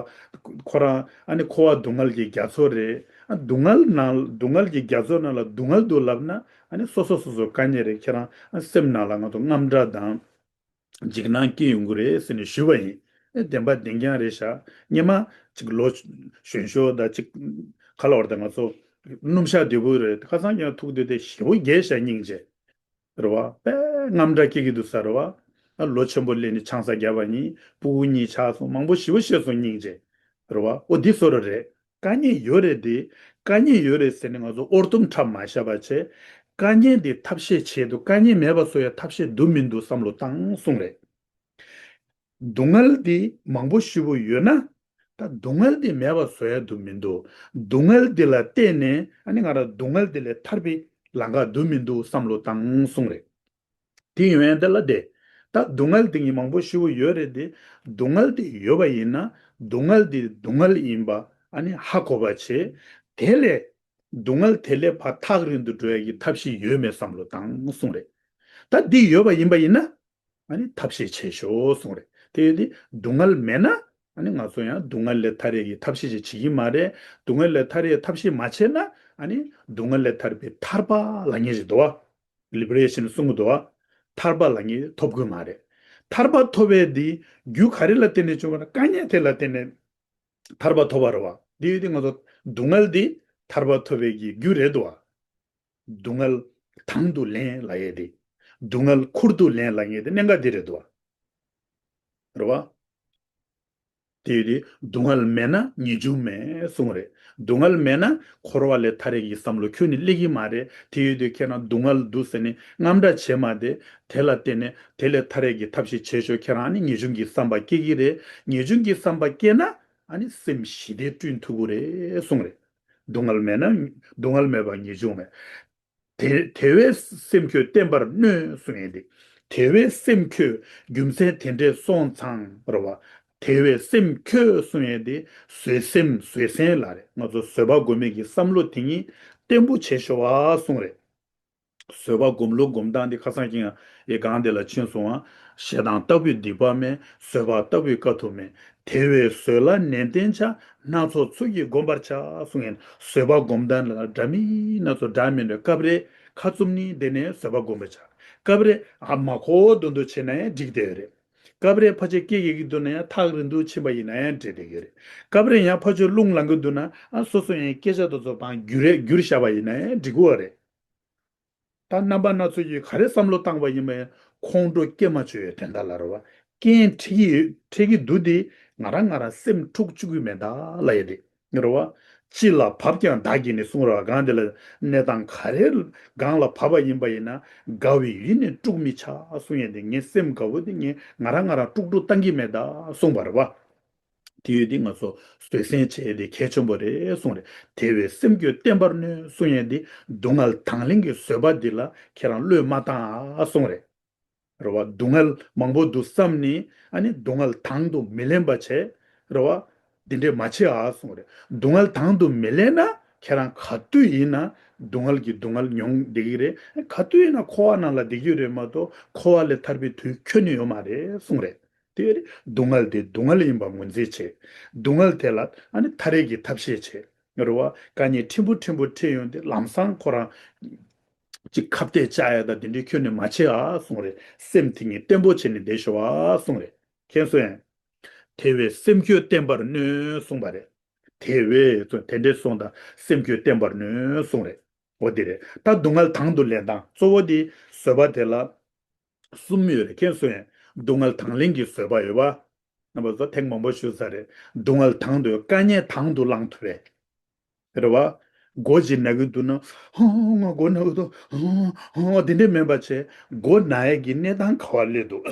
ཁོ་རང་ཨ་ནི་འཁོར་བ་སྡུག་བསྔལ་གྱི་རྒྱ་མཚོ་རེད། ཨ་སྡུག་བསྔལ་ནང་སྡུག་བསྔལ་གྱི་རྒྱ་མཚོ་ནང་ལ་སྡུག་བསྔལ་འདུག་ལབ་ན་ཨ་ནི་སོ་སོ་སོ་སོ་དཀའ་ངལ་རེད། ཁྱེད་རང་ཨ་སེམས་ནང་ལ་ང་ཚོ་རྔམ་སྐྲག་དང་འཇིགས་སྣང་སྐྱེ་ཡོང་གི་རེད་ཟེར་ནས་ཞུས་པ་ཡིན། ཨེ་བདེན་པ་བདེན་རྐྱང་རེད་ཤག་སྔོན་མ་ཅིག་ལོ་གཞོན་ཤོས་དང་ཅིག་ག་ལ་བར་དུ་ང་ཚོ་སྣུམ་ཞག་བདེ་པོ་རེད། ཁ་སང་ཀྱང་ཐུག་དུས་དེ་ཞེ་པོ་རྒྱས་ཤག་སྙིང་རྗེ། རེད་བ། དཔེ་རྔམ་སྐྲག་སྐྱེ་གི་འདུག་ས་རེད་བ། ཨ་ལོ་ཆེན་པོ་སླེབས་ནས་ཆང་ས་བརྒྱབ་པ་ཡིན། སྤུ་གུ་གཉིས་ཆགས་སོང་། མང་པོ་ཞེ་པོ་ཤེས་སོང་སྙིང་རྗེ། རེད་བ། ཨོ་འདི་བཟོ་འདྲ་རེད། དཀའ་ངལ་ཡོད་རེད་དེ། དཀའ་ངལ་ཡོད་རེད་ཟེར་ནས་ང་ཚོ་ཨོར་ཏུམ་འཁྲབ་མ་བཞག་པ་བྱས། དཀའ་ངལ་འདི་ཐབས་ཤེས་བྱེད་དུ་དཀའ་ངལ་མེད་པ་བཟོ་ཡ་ཐབས་ཤེས་འདུག་མི་འདུག་བསམ་བློ་བཏང་གསུངས་རེད། སྡུག་བསྔལ་འདི་མང་པོ་ཞེ་པོ་ཡོད་ན། ད་སྡུག་བསྔལ་འདི་མེད་པ་བཟོ་ཡ་འདུག་མི་འདུག་སྡུག་བསྔལ་འདི་ལ་བརྟེན་ནས་ཨ་ནི་ང་རང་སྡུག་བསྔལ་འདི་ལས་ཐར་པའི་ལམ་ཁ་འདུག་མི་འདུག་བསམ་བློ་བཏང་གསུངས་རེད། དེ་ཡོང་ཡ་འདི་ལ་བསྡད། ད་སྡུག་བསྔལ་འདི་ངས་མང་པོ་ཞེ་པོ་ཡོད་རེད་དེ། སྡུག་བསྔལ་འདི་ཡོད་པ་ཡིན་ན་སྡུག་བསྔལ་འདི་སྡུག་བསྔལ་ཡིན་པ་ཨ་ནི་ཧ་གོ་བ་བྱེད། དེ་ལས་སྡུག་བསྔལ་དེ་ལས་ཕར་ཐག་རིང་དུ་འགྲོ་ཡ་གི་ཐབས་ཤེས་ཡོད་མེད་བསམ་བློ་བཏང་གསུངས་རེད། ད་འདི་ཡོད་པ་ཡིན་པ་ཡིན་ན། ཨ་ནི་ཐབས་ཤེས་བྱེད་ཤོག་གསུངས་རེད། དེ་ཡོད་དེ་སྡུག་བསྔལ་མེད་ན་ཨ་ནི་ང་ཚོ་ཡང་སྡུག་བསྔལ་ལས་ཐར་ཡས་ཀྱི་ཐབས་ཤེས་ཅིག་བྱེད་ཀྱི་མ་རེད། སྡུག་བསྔལ་ལས་ཐར་ཡས་ཐབས་ཤེས་མ་བྱས་ན་ཨ་ནི་སྡུག་བསྔལ་ལས་ཐར་པའི་ཐར་པ་ལབ་མཁན་ཞིག་འདུག་བ། ལི་བི་རེ་ཤན་གསུང་གི་འདུག་བ། ཐར་པ་ལབ་མཁན་ཐོབ་ཀྱི་མ་རེད། ཐར་པ་ཐོབ་པའི་འདི་རྒྱུ་ག་རེ་ལ་བརྟེན་ནས་བྱུང་བ་ན་དཀའ་ངལ་དེ་ལ་བརྟེན་ནས་ཐར་པ་ཐོབ་པ་རེད་བ། དེ་ཡོད་དེ་ང་ཚོ་སྡུག་བསྔལ་འདི་ཐར་པ་ཐོབ་པའི་གི་རྒྱུ་རེད་འདུག་བ། སྡུག་བསྔལ་དང་དུ་ལེན་ལབ་ཡས་དེ། སྡུག་བསྔལ་ཁུར་དུ་ལེན་ལབ་ཡས་དེ་གནད་འགག་འདི་རེད་འདུག་བ། རེད་བ། དེ་ཡོད་དེ་སྡུག་བསྔལ་མེད་ན་ངེས་འབྱུང་མེད་གསུངས་རེད། སྡུག་བསྔལ་མེད་ན་འཁོར་བ་ལས་ཐར་ཡས་ཀྱི་བསམ་བློ་ཁྱོན་ནས་སླེབས་ཀྱི་མ་རེད། དེ་ཡོད་དེ་ཁྱེད་རང་སྡུག་བསྔལ་འདུག་ཟེར་ནས་རྔམ་སྐྲག་བྱེད་མ་དེ། དེ་ལ་བརྟེན་ནས་དེ་ལས་ཐར་ཡས་ཀྱི་ཐབས་ཤེས་བྱེད་ཤོག་ཁྱེད་རང་ནི་ངེས་འབྱུང་གི་བསམ་པ་སྐྱེ་གི་རེད། ངེས་འབྱུང་གི་བསམ་པ་སྐྱེ་ན་ཨ་ནི་སེམས་ཞི་བདེ་བསྐྲུན་ཐུབ་ཀྱི་རེད་གསུངས་རེད། སྡུག་བསྔལ་མེད་ན་སྡུག་བསྔལ་མེད་པ་ངེས་འབྱུང་མེད། དེ་དེ་བས་སེམས་ཁྱོད་བརྟན་པར་གནས་གསུངས་ཡས་དེ། དེ་བས་སེམས་ཁྱོད་རྒྱུ་མཚན་དེ་འདྲས་སོང་ཙང་རེད་བ། དེ་བས་སེམས་ཁྱོད་གསུངས་ཡས་དེ་བཟོད་སེམས་བཟོད་བསྲན་ལ་རེད། ང་ཚོ་བཟོད་པ་སྒོམ་མེད་ཀྱི་བསམ་བློ་དེ་ཉིད་བརྟན་པོ་བྱེད་ཤོག་ཨ་གསུངས་རེད། བཟོད་པ་སྒོམ་ལུགས་སྒོམ་སྟངས་འདི་ཁ་སང་ཁྱེད་ཡང་ཨེ་གང་དེ་ལ་ཕྱིན་སོང་ཨ། ཞེ་སྡང་ལྟ་བུའི་སྡིག་པ་མེད། བཟོད་པ་ལྟ་བུའི་དཀའ་ཐུབ་མེད། དེ་བས་བཟོད་ལ་ནན་ཏན་བྱ། སྣ་ཚོགས་ཚུལ་གྱིས་བསྒོམ་པར་བྱ་གསུངས་ཡིན། བཟོད་པ་སྒོམ་སྟངས་ལ་འདྲ་མིན་སྣ་ཚོགས་འདྲ་མི་འདྲ་སྐབས་རེ་ཁ་བཙུམ་ནས་བསྡད་ནས་བཟོད་པ་སྒོམ་པར་བྱ། སྐབས་རེ་ཨ་མ་ཁོ་དོན་དུ་བྱས་ན་ཡང་འགྲིག་བསྡད་ཡོད་རེད། སྐབས་རེ་ཕལ་ཆེར་སྐད་ཡིག་གི་འདུག་ན་ཡང་ཐག་རིང་དུ་ཕྱིན་པ་ཡིན་ན་ཡང་འགྲིག་བསྡད་ཡོད་རེད། སྐབས་རེ་ཡང་ཕལ་ཆེར་རླུང་ལངས་ཀྱི་འདུག་ན་ཨ་སོ་སོ་ཡང་སྐད་ཆ་དེ་ཚོ་བང་བསྒྱུར་རེ་བསྒྱུར་བཞག་པ་ཡིན་ན་ཡང་འགྲིག་གི་ཡོད་རེད། ད་རྣམ་པ་སྣ་ཚོགས་ཀྱིས་ག་རེ་བསམ་བློ་བཏང་བ་ཡིན་པ་ཡང་ཁོང་ཁྲོ་སྐྱེ་མ་བཅུག་ཡོད་དོན་དག་ལ་རེད་བ། རྐྱེན་འཕྲད་ཀྱི་ཡོད་འཕྲད་ཀྱི་འདུག་དེ་ང་རང་ང་རང་སེམས་འཁྲུག་བཅུག་གི་མེད་ད་ལབ་ཡ་དེ་རེད་བ། ཅི་ལ་བབ་ཀྱང་བདག་གིས་ནི་གསུང་ར་བ། གང་དེ་ལ་གནས་སྟངས་ག་རེ་གང་ལ་བབ་པ་ཡིན་པ་ཡིན་ན་དགའ་བའི་ཡིད་ནི་དཀྲུག་མི་བྱ་གསུང་ཡ་དེ། ངའི་སེམས་དགའ་བོ་དེ་ངས་ང་རང་ང་རང་དཀྲུག་དཀྲུག་བཏང་གི་མེད་ད་གསུངས་པ་རེད་བ། དེ་ཡོད་དེ་ང་ཚོ་བཟོད་བསྲན་བྱེད་ཡས་དེ་གལ་ཆེན་པོ་རེད་གསུངས་རེད། དེ་བས་སེམས་ཁྱོད་བརྟན་པར་གནས་གསུང་ཡས་དེ་སྡུག་བསྔལ་དང་ལེན་གྱི་བཟོད་པ་འདི་ལ་ཁྱེད་རང་བློས་མ་བཏང་ཨ་གསུངས་རེད། རེད་བ། སྡུག་བསྔལ་མང་པོ་འདུག་བསམ་ནས་ཨ་ནི་སྡུག་བསྔལ་དང་དུ་མི་ལེན་པ་བྱས། རེད་བ། འདི་འདྲས་མ་བྱེད་ཨ་གསུངས་རེད། སྡུག་བསྔལ་དང་དུ་མི་ལེན་ན་ཁྱེད་རང་ག་དུས་ཡིན་ན་སྡུག་བསྔལ་གྱི་སྡུག་བསྔལ་མྱོང་བསྡད་ཀྱི་རེད། ག་དུས་ཡིན་ན་འཁོར་བ་ནང་ལ་བསྡད་ཀྱི་རེད་མ་གཏོགས་འཁོར་བ་ལས་ཐར་པའི་དུས་ཁྱོན་ནས་ཡོད་མ་རེད་གསུངས་རེད། དེ་རེད། སྡུག་བསྔལ་དེ་སྡུག་བསྔལ་ཡིན་པ་ངོས་འཛིན་བྱེད། སྡུག་བསྔལ་དེ་ལ་ཨ་ནི་ཐར་ཡས་ཀྱི་ཐབས་ཤེས་བྱེད། རེད་བ། དཀའ་ངལ་ཕྲན་བུ་ཕྲན་བུ་འཕྲད་ཡོང་དུས་ལམ་སང་ཁོ་རང་ཅིག་ཁ་གཏད་བཅག་ཡ་དང་དེ་འདྲའི་ཁྱོན་ནས་མ་བྱེད་ཨ་གསུངས་རེད། སེམས་དེ་ཉིད་བརྟན་པོ་བྱས་ནས་བསྡད་ཤོག་ཨ་གསུངས་རེད། མཁྱེན་སོང་ངས། དེ་བས་སེམས་ཁྱོད་བརྟན་པར་མནོས་གསུངས་པ་རེད། དེ་བས་དེ་འདྲའི་གསུངས་དང་སེམས་ཁྱོད་བརྟན་པར་མནོས་གསུངས་རེད། འོ་དེ་རེད། ད་སྡུག་བསྔལ་དང་དུ་ལེན་སྟངས་གཙོ་བོ་དེ་བཟོད་པ་དེ་ལ་གསུམ་ཡོད་རེད། མཁྱེན་སོང་ངས། སྡུག་བསྔལ་དང་ལེན་གྱི་བཟོད་པ་ཡོད་པ། རྣམ་པ་ཚོ་ཐེངས་མང་པོ་ཞུས་ཚར་རེད། སྡུག་བསྔལ་དང་དུ་དཀའ་ངལ་དང་དུ་བླང་ཐུབ་པས། རེད་བ། མགོ་ཅིག་ན་གི་འདུག་ན། ཧང་ང་མགོ་ན་གི་འདུག་ཧང་ཧང་དེ་འདྲས་མིན་པ་བྱས། མགོ་ན་ཡས་ཀྱི་གནས་སྟངས་ག་བ་སླེབས་འདུག་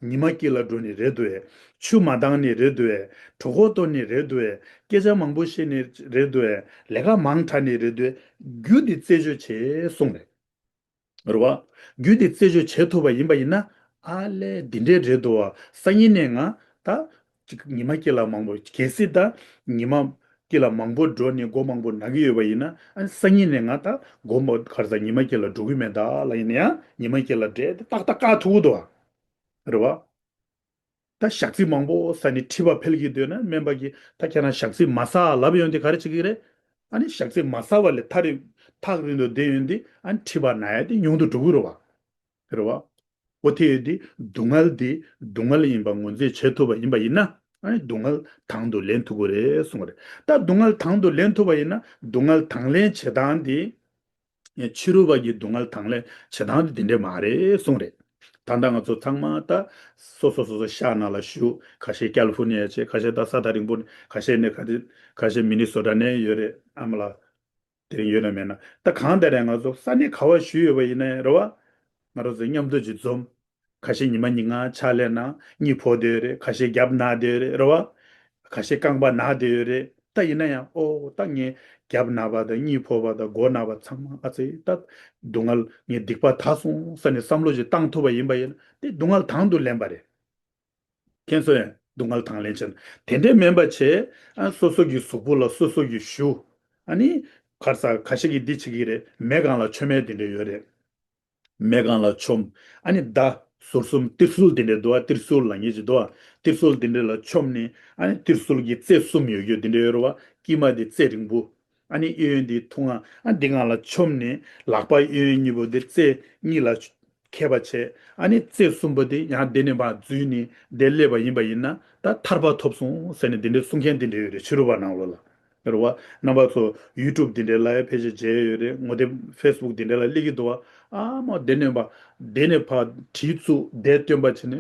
ཉི་མ་དཀྱིལ་ལ་འགྲོ་ནི་རེད་འདུག་ཨེ། ཆུ་མ་འདང་ནི་རེད་འདུག་ཨེ། གྲོད་ཁོག་ལྟོགས་ནི་རེད་འདུག་ཨེ། སྐད་ཆ་མང་པོ་བཤད་ནི་རེད་འདུག་ཨེ། ལས་ཀ་མང་དྲགས་ནི་རེད་འདུག་ཨེ། རྒྱུ་དེ་རྩད་གཅོད་བྱེད་གསུངས་རེད། རེད་བ། རྒྱུ་དེ་རྩད་གཅོད་བྱེད་ཐུབ་པ་ཡིན་པ་ཡིན་ན། ཨ་ལས་འདི་འདྲས་རེད་འདུག་བ། སང་ཉིན་ནས་ང་ད་ཅིག་ཉི་མ་དཀྱིལ་ལ་མང་པོ། གལ་སྲིད་ད་ཉི་མ་དཀྱིལ་ལ་མང་པོ་འགྲོ་ནས་མགོ་མང་པོ་ན་གི་ཡོད་པ་ཡིན་ན། ཨ་སང་ཉིན་ནས་ང་ད་མགོ་མ་ག་རེ་ཟ་ཉི་མ་དཀྱིལ་ལ་འགྲོ་གི་མེད་ད་ལབ་ཡིན་ན་ཡང་ཉི་མ་དཀྱིལ་ལ་འགྲོ་དེ་ཏག་ཏག་བཀག་ཐུབ་ཀྱི་འདུག་བ། རེད་བ། ད་ཞག་ཚི་མང་པོ་ཟ་ནས་མཁྲིས་པ་འཕེལ་གྱི་འདུག་ན་སྨན་པ་གིས་ད་ཁྱེད་རང་ཞག་ཚི་མ་ཟ་ལབ་ཡོང་དུས་ག་རེ་བྱེད་ཀྱི་རེད། ཨ་ནི་ཞག་ཚི་མ་ཟ་བ་ལས་ཐག་རིང་ཐག་རིང་དུ་བསྡད་ཡོང་དུས་ཨ་ནི་མཁྲིས་པ་ན་ཡ་དེ་ཉུང་དུ་འགྲོ་གི་རེད་བ། རེད་བ། འོ་དེ་ཡོད་དུས་སྡུག་བསྔལ་དེ་སྡུག་བསྔལ་ཡིན་པ་ངོས་འཛིན་བྱེད་ཐུབ་པ་ཡིན་པ་ཡིན་ན། ཨ་ནི་སྡུག་བསྔལ་དང་དུ་ལེན་ཐུབ་ཀྱི་རེད་གསུངས་པ་རེད། ད་སྡུག་བསྔལ་དང་དུ་ལེན་ཐུབ་པ་ཡིན་ན་སྡུག་བསྔལ་དང་ལེན་བྱེད་སྟངས་དེ། ཕྱི་རོལ་པ་གི་སྡུག་བསྔལ་དང་ལེན་བྱེད་སྟངས་དེ་འདི་འདྲས་མ་རེད་གསུངས་རེད། ད་ལྟ་ང་ཚོ་ཚང་མ་ད་སོ་སོ་སོ་སོ་ཤག་ནང་ལ་བཞུགས། ཁ་ཤས་ཀལ་ཧྥོར་ནི་ཡ་བྱས། ཁ་ཤས་ད་ས་ཐག་རིང་པོ་ནས། ཁ་ཤས་ནས་ག་དེ། ཁ་ཤས་མི་ནི་སོ་ཊ་ནས་ཡོད་རེད། ཨ་མ་ལགས་དེ་རིང་ཡོད་ན་མེད་ན། ད་གང་ལྟར་ཡང་ང་ཚོ་ས་གནས་ག་བ་བཞུགས་ཡོད་པ་ཡིན་ན་ཡང་རེད་བ། ང་རང་ཚོ་མཉམ་དུ་ཅིག་འཛོམས། ཁ་ཤས་ཉི་མ་ཉིན་གང་ཕྱག་ལས་ན་གཉིད་ཕོག་བསྡད་ཡོད་རེད། ཁ་ཤས་རྒྱབ་ན་བསྡད་ཡོད་རེད། རེད་བ། ཁ་ཤས་རྐང་པ་ན་བསྡད་ཡོད་རེད། ད་ཡིན་ན་ཡང་ཨོ་ད་ངས་རྒྱབ་ན་བ་དང་གཉིད་ཕོག་པ་དང་མགོ་ན་བ་ཚང་མ་ཨ་ཙི་ད་སྡུག་བསྔལ་ངས་སྡིག་པ་དག་སོང་ཟེར་ནས་བསམ་བློ་ཞིག་བཏང་ཐུབ་པ་ཡིན་པ་ཡིན་ན་དེ་སྡུག་བསྔལ་དང་དུ་ལེན་པ་རེད། མཁྱེན་སོང་ངས། སྡུག་བསྔལ་དང་ལེན་བྱས་ན་དེ་འདྲས་མིན་པ་བྱས། ཨ་སོ་སོ་གི་གཟུགས་པོ་ལ་སོ་སོ་གི་ཞུ། ཨ་ནི་ག་རེ་ཟ་ཁ་ཤས་ཀྱིས་འདི་བྱེད་ཀྱི་རེད། མེ་སྒང་ལ་མཆོད་མེ་དེ་འདྲས་ཡོད་རེད། མེ་སྒང་ལ་མཆོངས། ཨ་ནི་མདའ་ཟུར་གསུམ་ཏིར་སུལ་དེ་འདྲས་འདུག་བ། ཏིར་སུལ་ལབ་མཁན་ཅིག་འདུག་བ། ཏིར་སུལ་དེ་འདྲས་ལ་མཆོངས་ནས་ཨ་ནི་ཏིར་སུལ་གྱི་རྩེ་གསུམ་ཡོད་རྒྱུ་དེ་འདྲས་ཡོད་རེད་བ། དཀྱིལ་མ་དེ་རྩེ་རིང་པོ། ཨ་ནི་གཡས་གཡོན་དེ་ཐུང་ང་། ཨ་འདི་སྒང་ལ་མཆོངས་ནས་ལག་པ་གཡས་གཡོན་གཉིས་པོ་དེ་རྩེ་གཉིས་ལ་ཁེབས་པ་བྱས། ཨ་ནི་རྩེ་གསུམ་པོ་དེ་ཡང་དེ་ནས་ཕར་འཛུལ་ནས་དེ་སླེབས་པ་ཡིན་པ་ཡིན་ན་ད་ཐར་པ་ཐོབ་སོང་ཟེར་ནས་དེ་འདྲའི་གསུང་མཁན་དེ་འདྲས་ཡོད་རེད། ཕྱི་རོལ་པ་ནང་ལོགས་ལ། རེད་བ། རྣམ་པ་ཚོ་ཡུ་ཊུབ་འདི་འདྲའི་ལ་ཡ་ཕལ་ཆེར་མཇལ་ཡོད་རེད། ངོ་དེབ་ཕེ་སི་བུག་འདི་འདྲའི་ལ་སླེབས་ཀྱི་འདུག་བ། ཨ་མ་དེ་ནས་ཕར་དེ་ནས་ཕར་གྲི་བཙུགས་དེ་སྟོན་པ་བྱས་ནས་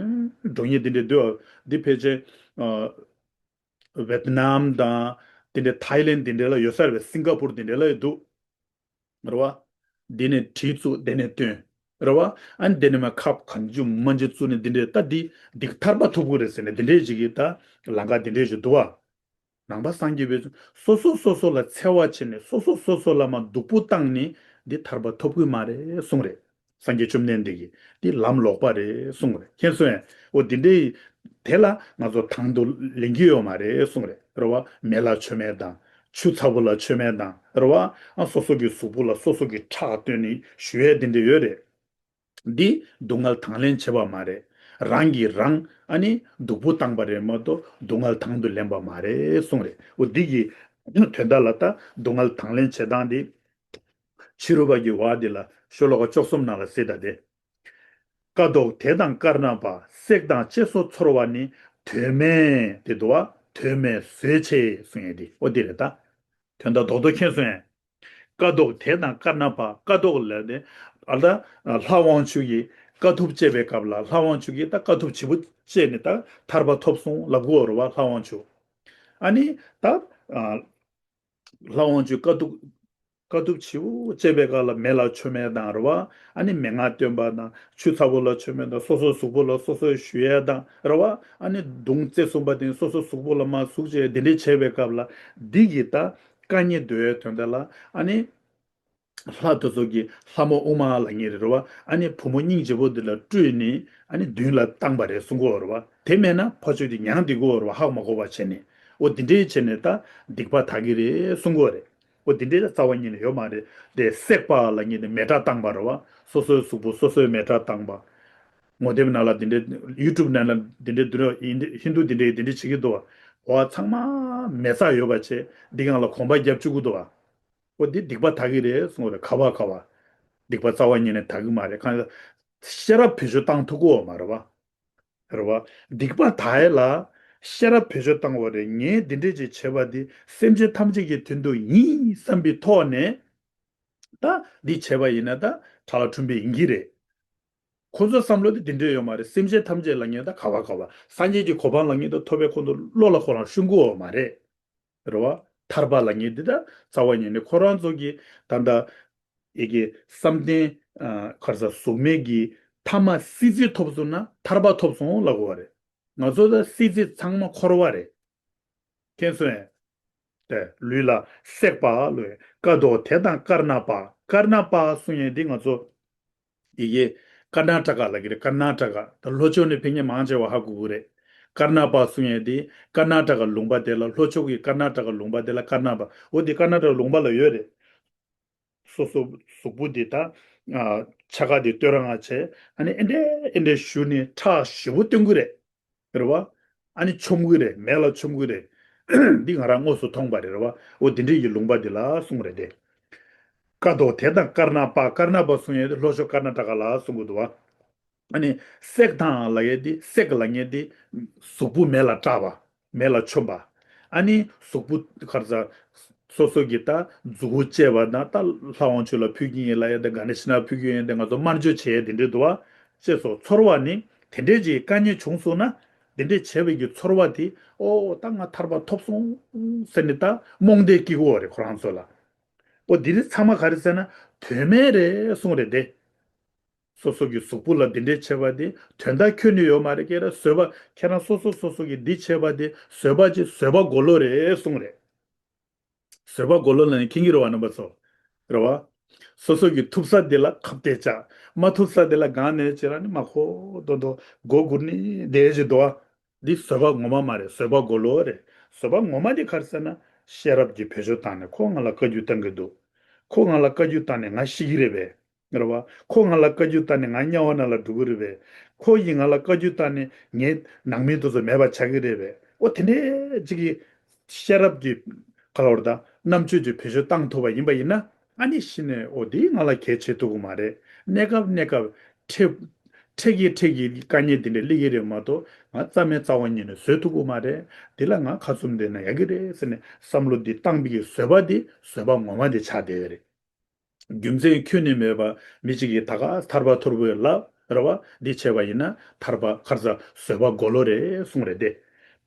འགྲོ་མཁན་དེ་འདྲས་འདུག་བ། འདི་ཕལ་ཆེར་ཨ་ཝེད་ནམ་དང་དེ་འདྲའི་ཐའི་ལེན་དེ་འདྲའི་ལ་ཡོད་ས་རེད་བ། སིང་ག་པུར་དེ་འདྲའི་ལ་ཡོད་འདུག་རེད་བ། དེ་ནས་གྲི་བཙུགས་དེ་ནས་སྟོན། རེད་བ། ཨ་ནི་དེ་ནས་མར་ཁབ་གང་བྱུང་མང་བྱུང་བཙུགས་ནས་འདི་འདྲས་ད་འདི་འདི་ཐར་པ་ཐོབ་ཀྱི་རེད་ཟེར་ནས་འདི་འདྲས་ཅིག་གི་ད་ལམ་ཁ་འདི་འདྲས་ཅིག་འདུག་བ། ནང་པ་སངས་རྒྱས་པའི་སོ་སོ་སོ་སོ་ལ་འཚེ་བ་བྱས་ནས་སོ་སོ་སོ་སོ་ལ་མར་སྡུག་པོ་བཏང་ནས་འདི་ཐར་པ་ཐོབ་ཀྱི་མ་རེད་གསུངས་རེད། སངས་རྒྱས་བཅོམ་ལྡན་འདས་ཀྱིས་འདི་ལམ་ལོག་པ་རེད་གསུངས་རེད། མཁྱེན་སོང་ངས། འོ་འདི་འདྲའི་དེ་ལ་ང་ཚོ་དང་དུ་ལེན་གྱི་ཡོད་མ་རེད་གསུངས་རེད། རེད་བ། མེ་ལ་མཆོད་མེ་དང་ཆུ་ཚ་པོ་ལ་མཆོད་མེ་དང་། རེད་བ། ཨ་སོ་སོ་གི་གཟུགས་པོ་ལ་སོ་སོ་གི་ཁྲག་བཏོན་ནས་ཞུ་ཡས་འདི་འདྲ་ཡོད་རེད། འདི་སྡུག་བསྔལ་དང་ལེན་བྱེད་པ་མ་རེད། རང་གིས་རང་ཨ་ནི་སྡུག་པོ་བཏང་པ་རེད་མ་གཏོགས་སྡུག་བསྔལ་དང་དུ་ལེན་པ་མ་རེད་གསུངས་རེད། འོ་འདི་གི་དོན་དག་ལ་ད་སྡུག་བསྔལ་དང་ལེན་བྱེད་སྟངས་འདི་ཕྱི་རོལ་པ་གི་བ་འདི་ལ་ཤོ་ལོ་ཀ་བཅུ་གསུམ་ནང་ལ་གཟིགས་དང་དེ། ཀ་དོག་དེ་དང་དཀར་ནག་པ། བསྲེགས་དང་བཅད་སོགས་ཚོར་བ་ནི། དོན་མེད་དེ་འདུག་བ། དོན་མེད་བཟོད་ཆེ་གསུང་ཡས་དེ་ཨོ་དེ་རེད་ད། དོན་དག་རྡོག་རྡོག་མཁྱེན་སོང་ངས། ཀ་དོག་དེ་དང་དཀར་ནག་པ། ཀ་དོག་ལ་ནི་ཨ་ད་ལྷ་དབང་ཕྱུག་གིས་དཀའ་ཐུབ་སྤྱད་པའི་སྐབས་ལ་ལྷ་དབང་ཕྱུག་གིས་ད་དཀའ་ཐུབ་ཇི་པོ་སྤྱད་ནས་ད་ཐར་པ་ཐོབ་སོང་ལབ་དགོས་རེད་བ། ལྷ་དབང་ཕྱུག་ཨ་ནི་ད་ལྷ་དབང་ཕྱུག་དཀའ་ཐུབ་དཀའ་ཐུབ་ཆེ་བོ་སྤྱད་པའི་སྐབས་ལ་མེ་ལ་མཆོད་མེ་དང་རེད་བ། ཨ་ནི་མན་ངག་སྟོན་པ་དང་ཆུ་ཚ་པོ་ལ་མཆོད་མེ་དང་སོ་སོའི་གཟུགས་པོ་ལ་སོ་སོས་ཞུ་ཡས་དང་རེད་བ། ཨ་ནི་མདུང་རྩེ་གསུམ་པ་དེ་སོ་སོའི་གཟུགས་པོ་ལ་མར་ཟུག་བྱས་འདི་འདྲས་བྱས་པའི་སྐབས་ལ་འདི་གིས་ད་དཀའ་ངལ་འདོད་ཡས་དོན་དག་ལ་ཨ་ནི་ལྷ་དེ་ཚོ་གིས་ལྷ་མོ་ཨུ་མ་ལབ་མཁན་རེད་བ། ཨ་ནི་བུ་མོ་སྙིང་རྗེ་པོ་འདི་ལ་སྤྲུལ་ནས་ཨ་ནི་མདུན་ལ་བཏང་པ་རེད་གསུང་གི་ཡོད་རེད་བ། དེ་མེད་ན་ཕ་ཆོས་དེ་མྱང་བསྡད་ཀྱི་ཡོད་རེད་བ། ཧ་མ་གོ་བ་བྱས་ནས། འོ་འདི་འདྲས་བྱས་ནས་ད་སྡིག་པ་དག་གི་རེད་གསུང་གི་ཡོད་རེད། འོ་དེ་འདྲའི་རྩ་བ་ཉིད་ནས་ཡོད་མ་རེད། དེ་བསྲེགས་པ་ལབ་མཁན་དེ་མེ་སྲེག་བཏང་པ་རེད་བ། སོ་སོའི་གཟུགས་པོ་སོ་སོས་མེ་སྲེག་བཏང་པ། ངོ་དེབ་ནང་ལ་དེ་འདྲའི་ཡུ་ཊུབ་ནང་ལ་དེ་འདྲའི་བསྡུར་ཡ་ཧིན་དུ་དེ་འདྲའི་དེ་འདྲའི་བྱེད་ཀྱི་འདུག་བ། འོ་ཚང་མ་མེ་བཙའ་ཡོད་པ་བྱས་འདི་སྒང་ལ་གོམ་པ་རྒྱབ་བཅུག་གི་འདུག་བ། འོ་འདི་སྡིག་པ་དག་གི་རེད་གསུངས་པ་རེད། ག་བ་ག་བ། སྡིག་པ་རྩ་བ་ཉིད་ནས་དག་གི་མ་རེད། གང་ཡིན་ན་ཤེས་རབ་བེད་སྤྱོད་བཏང་ཐུབ་ཀྱི་ཡོད་མ་རེད་བ། རེད་བ། སྡིག་པ་དག་ཡས་ལ་ཤེས་རབ་བེད་སྤྱོད་བཏང་བ་རེད། ངས་འདི་འདྲས་ཅིག་བྱས་པ་འདི་སེམས་ཅན་ཐམས་ཅད་ཀྱི་དོན་དུ་ཡིན་བསམ་པའི་ཐོག་ནས། ད་འདི་བྱས་པ་ཡིན་ན་ད་ཁྲ་ལ་ཁྲོན་པའི་ཡིན་གྱི་རེད། ཁོ་ཚོའི་བསམ་བློ་དེ་དེ་འདྲས་ཡོད་མ་རེད། སེམས་ཅན་ཐམས་ཅད་ལ་ངས་ད་ག་བ་ག་བ་སངས་རྒྱས་ཀྱི་གོ་འཕང་ལ་ངས་ད་ཐོབ་པའི་ཁོང་ཚོ་བློ་ལ་ཁོ་རང་ཤོང་གི་ཡོད་མ་རེད། རེད་བ། ཐར་པ་ལ་ངས་འདི་ད་རྩ་བ་ཉིད་ནས་ཁོ་རང་ཚོ་གི་ད་ལྟ་ཡི་གེ་བསམ་གཏན་ཨ་ག་རེ་ཟ་གཟུགས་མེད་ཀྱི་ཐ་མ་སྲིད་རྩེ་ཐོབ་སོང་ན་ཐར་པ་ཐོབ་སོང་ལབ་དགོས་པ་རེད། ང་ཚོ་ད་སྲིད་རྩེ་ཚང་མ་འཁོར་བ་རེད། མཁྱེན་སོང་ངས། དེ་ལུས་ལ་བསྲེགས་པ་ལོས་ཀ་དོ་དེ་དང་ཀར་ན་པ། ཀར་ན་པ་གསུང་ཡས་འདི་ང་ཚོ་ཡི་གེ་ཀར་ན་ཊ་ཀ་ལ་གི་རེད། ཀར་ན་ཊ་ཀ་ད་ལྷོ་ཕྱོགས་ནས་ཕེབས་མཁན་མང་ཆེ་བ་ཧ་གོ་གི་རེད། ཀར་ན་པ་གསུང་ཡས་འདི་ཀར་ན་ཊ་ཀ་ལུང་པ་དེ་ལ་ལྷོ་ཕྱོགས་ཀྱི་ཀར་ན་ཊ་ཀ་ལུང་པ་དེ་ལ་ཀར་ན་པ། འོ་འདི་ཀར་ན་ཊ་ཀ་ལུང་པ་ལ་ཡོད་རེད། སོ་སོ་གཟུགས་པོ་འདི་དང་ཨ་ཆ་ག་འདི་བསྟོད་ར་ང་བྱས་ཨ་ནི་ཨེ་འདྲས་ཨེ་འདྲས་ཞུ་ནི་ཁྲག་ཞེ་པོ་བཏོན་གི་རེད། རེད་བ། ཨ་ནི་མཆོང་གི་རེད། མེ་ལ་མཆོང་གི་རེད། འདི་ང་རང་དངོས་སུ་མཐོང་པ་རེད། རེད་བ། འོ་འདི་འདྲས་ཀྱི་ལུང་པ་འདི་ལ་གསུངས་རེད་དེ། ཀ་དོ་དེ་དང་ཀར་ན་པ། ཀར་ན་པ་གསུང་ཡས་དེ་ལྷོ་ཕྱོགས་ཀར་ན་ཊ་ཀ་ལ་གསུང་གི་འདུག་བ། ཨ་ནི་བསྲེགས་དང་ལབ་ཡས་དེ་བསྲེགས་ལབ་མཁན་དེ་གཟུགས་པོ་མེ་ལ་སྲེག་པ། མེ་ལ་མཆོང་པ། ཨ་ནི་གཟུགས་པོ་ག་རེ་ཟ། སོ་སོ་གི་ད་མཛུ་གུ་བཅད་པ་དང་ད་ལྷ་དབང་ཕྱུག་ལ་ཕུལ་གྱི་ཡིན་ལབ་ཡས་དེ་ག་ནས་ཕྱི་ནང་ཕུལ་གྱི་ཡིན་དེ་ང་ཚོ་དམར་མཆོད་བྱེད་ཡས་དེ་འདྲས་འདུག་བ། ཅེས་སོགས་ཚོར་བ་ནི་དེ་འདྲས་ཀྱི་དཀའ་ངལ་བྱུང་སོང་ན་དེ་འདྲས་བྱས་པའི་གི་ཚོར་བ་དེ་ཨོ་ད་ང་ཐར་པ་ཐོབ་སོང་ཟེར་ནས་ད་རྨོངས་དད་སྐྱེ་གི་ཡོད་རེད་ཁོ་རང་ཚོ་ལ། ཨོ་འདི་རིགས་ཚང་མ་ག་རེ་ཟེར་ན་དོན་མེད་རེད་གསུངས་རེད་དེ། སོ་སོ་གི་གཟུགས་པོ་ལ་འདི་འདྲས་བྱས་པ་དེ་དོན་དག་ཁྱོན་ནས་ཡོད་མ་རེད། ཁྱེད་རང་བཟོད་པ་ཁྱེད་རང་སོ་སོ་སོ་སོ་གི་འདི་བྱས་པ་དེ་བཟོད་པ་ཅིག་བཟོད་པ་གོ་ལོ་རེད་གསུངས་རེད། བཟོད་པ་གོ་ལོ་ལ་ནི་མཁྱེན་གྱི་རེད་བ་རྣམ་པ་ཚོ། རེད་བ། སོ་སོ་གི་ཐུབ་ས་དེ་ལ་ཁ་གཏད་བཅག་མ་ཐུབ་ས་དེ་ལ་གང་ནས་བྱེད་ར་ནི་མ་ཁོ་དོ་དོ་མགོ་སྒུར་ནི་དེ་བྱེད་དོ། འདི་བཟོད་པ་ངོ་མ་མ་རེད། བཟོད་པ་གོ་ལོ་རེད། བཟོད་པ་ངོ་མ་དེ་ག་རེ་ཟེར་ན་ཤེས་རབ་ཀྱི་བེད་སྤྱོད་བཏང་ནས་ཁོ་ང་ལ་བཀའ་བཀྱོན་བཏང་གི་འདུག་ཁོ་ང་ལ་བཀའ་བཀྱོན་བཏང་ནས་ང་ཤི་གི་རེད་པས། རེད་བ། ཁོ་ང་ལ་བཀའ་བཀྱོན་བཏང་ནས་ང་དམྱལ་བ་ནང་ལ་འགྲོ་གི་རེད་པས། ཁོ་ཡིས་ང་ལ་བཀའ་བཀྱོན་བཏང་ནས་ངའི་ནང་མི་དེ་ཚོ་མེད་པ་ཆགས་ཀྱི་རེད་པས། ཨོ་དེ་འདྲས་ཅིག་གི་ཤེས་རབ་ཀྱི་ག་ལ་བར་དང་རྣམ་དཔྱོད་ཀྱི་བེད་སྤྱོད་བཏང་ཐུབ་པ་ཡིན་པ་ཡིན་ན་ཨ་ནི་གཞི་ནས་ཨོ་དེ་ང་ལ་གལ་ཆེ་ཐུབ་ཀྱི་མ་རེད། གནས་སྐབས་གནས་སྐབས་འཕྲད་འཕྲད་ཀྱི་འཕྲད་ཀྱི་དཀའ་ངལ་དེ་འདྲས་སླེབས་ཀྱི་རེད་མ་གཏོགས་ང་རྩ་མེད་རྩ་བ་ཉིད་ནས་བཟོད་ཐུབ་ཀྱི་མ་རེད། དེ་ལ་ང་ཁ་བཙུམ་བསྡད་ན་ཡག་གི་རེད་ཟེར་ནས་བསམ་བློ་འདི་བཏང་པའི་གི་བཟོད་པ་འདི་བཟོད་པ་ངོ་མ་འདི་ཆགས་བསྡད་ཡོད་རེད། རྒྱུ་མཚན་ཁྱོན་ནས་མེད་པ་མི་གཅིག་གིས་ད་ག་ཐར་པ་ཐོར་བུའི་ལབ་རེད་བ། འདི་བྱས་པ་ཡིན་ན་ཐར་པ་ག་རེ་ཟ་བཟོད་པ་གོ་ལོ་རེད་གསུངས་རེད་དེ།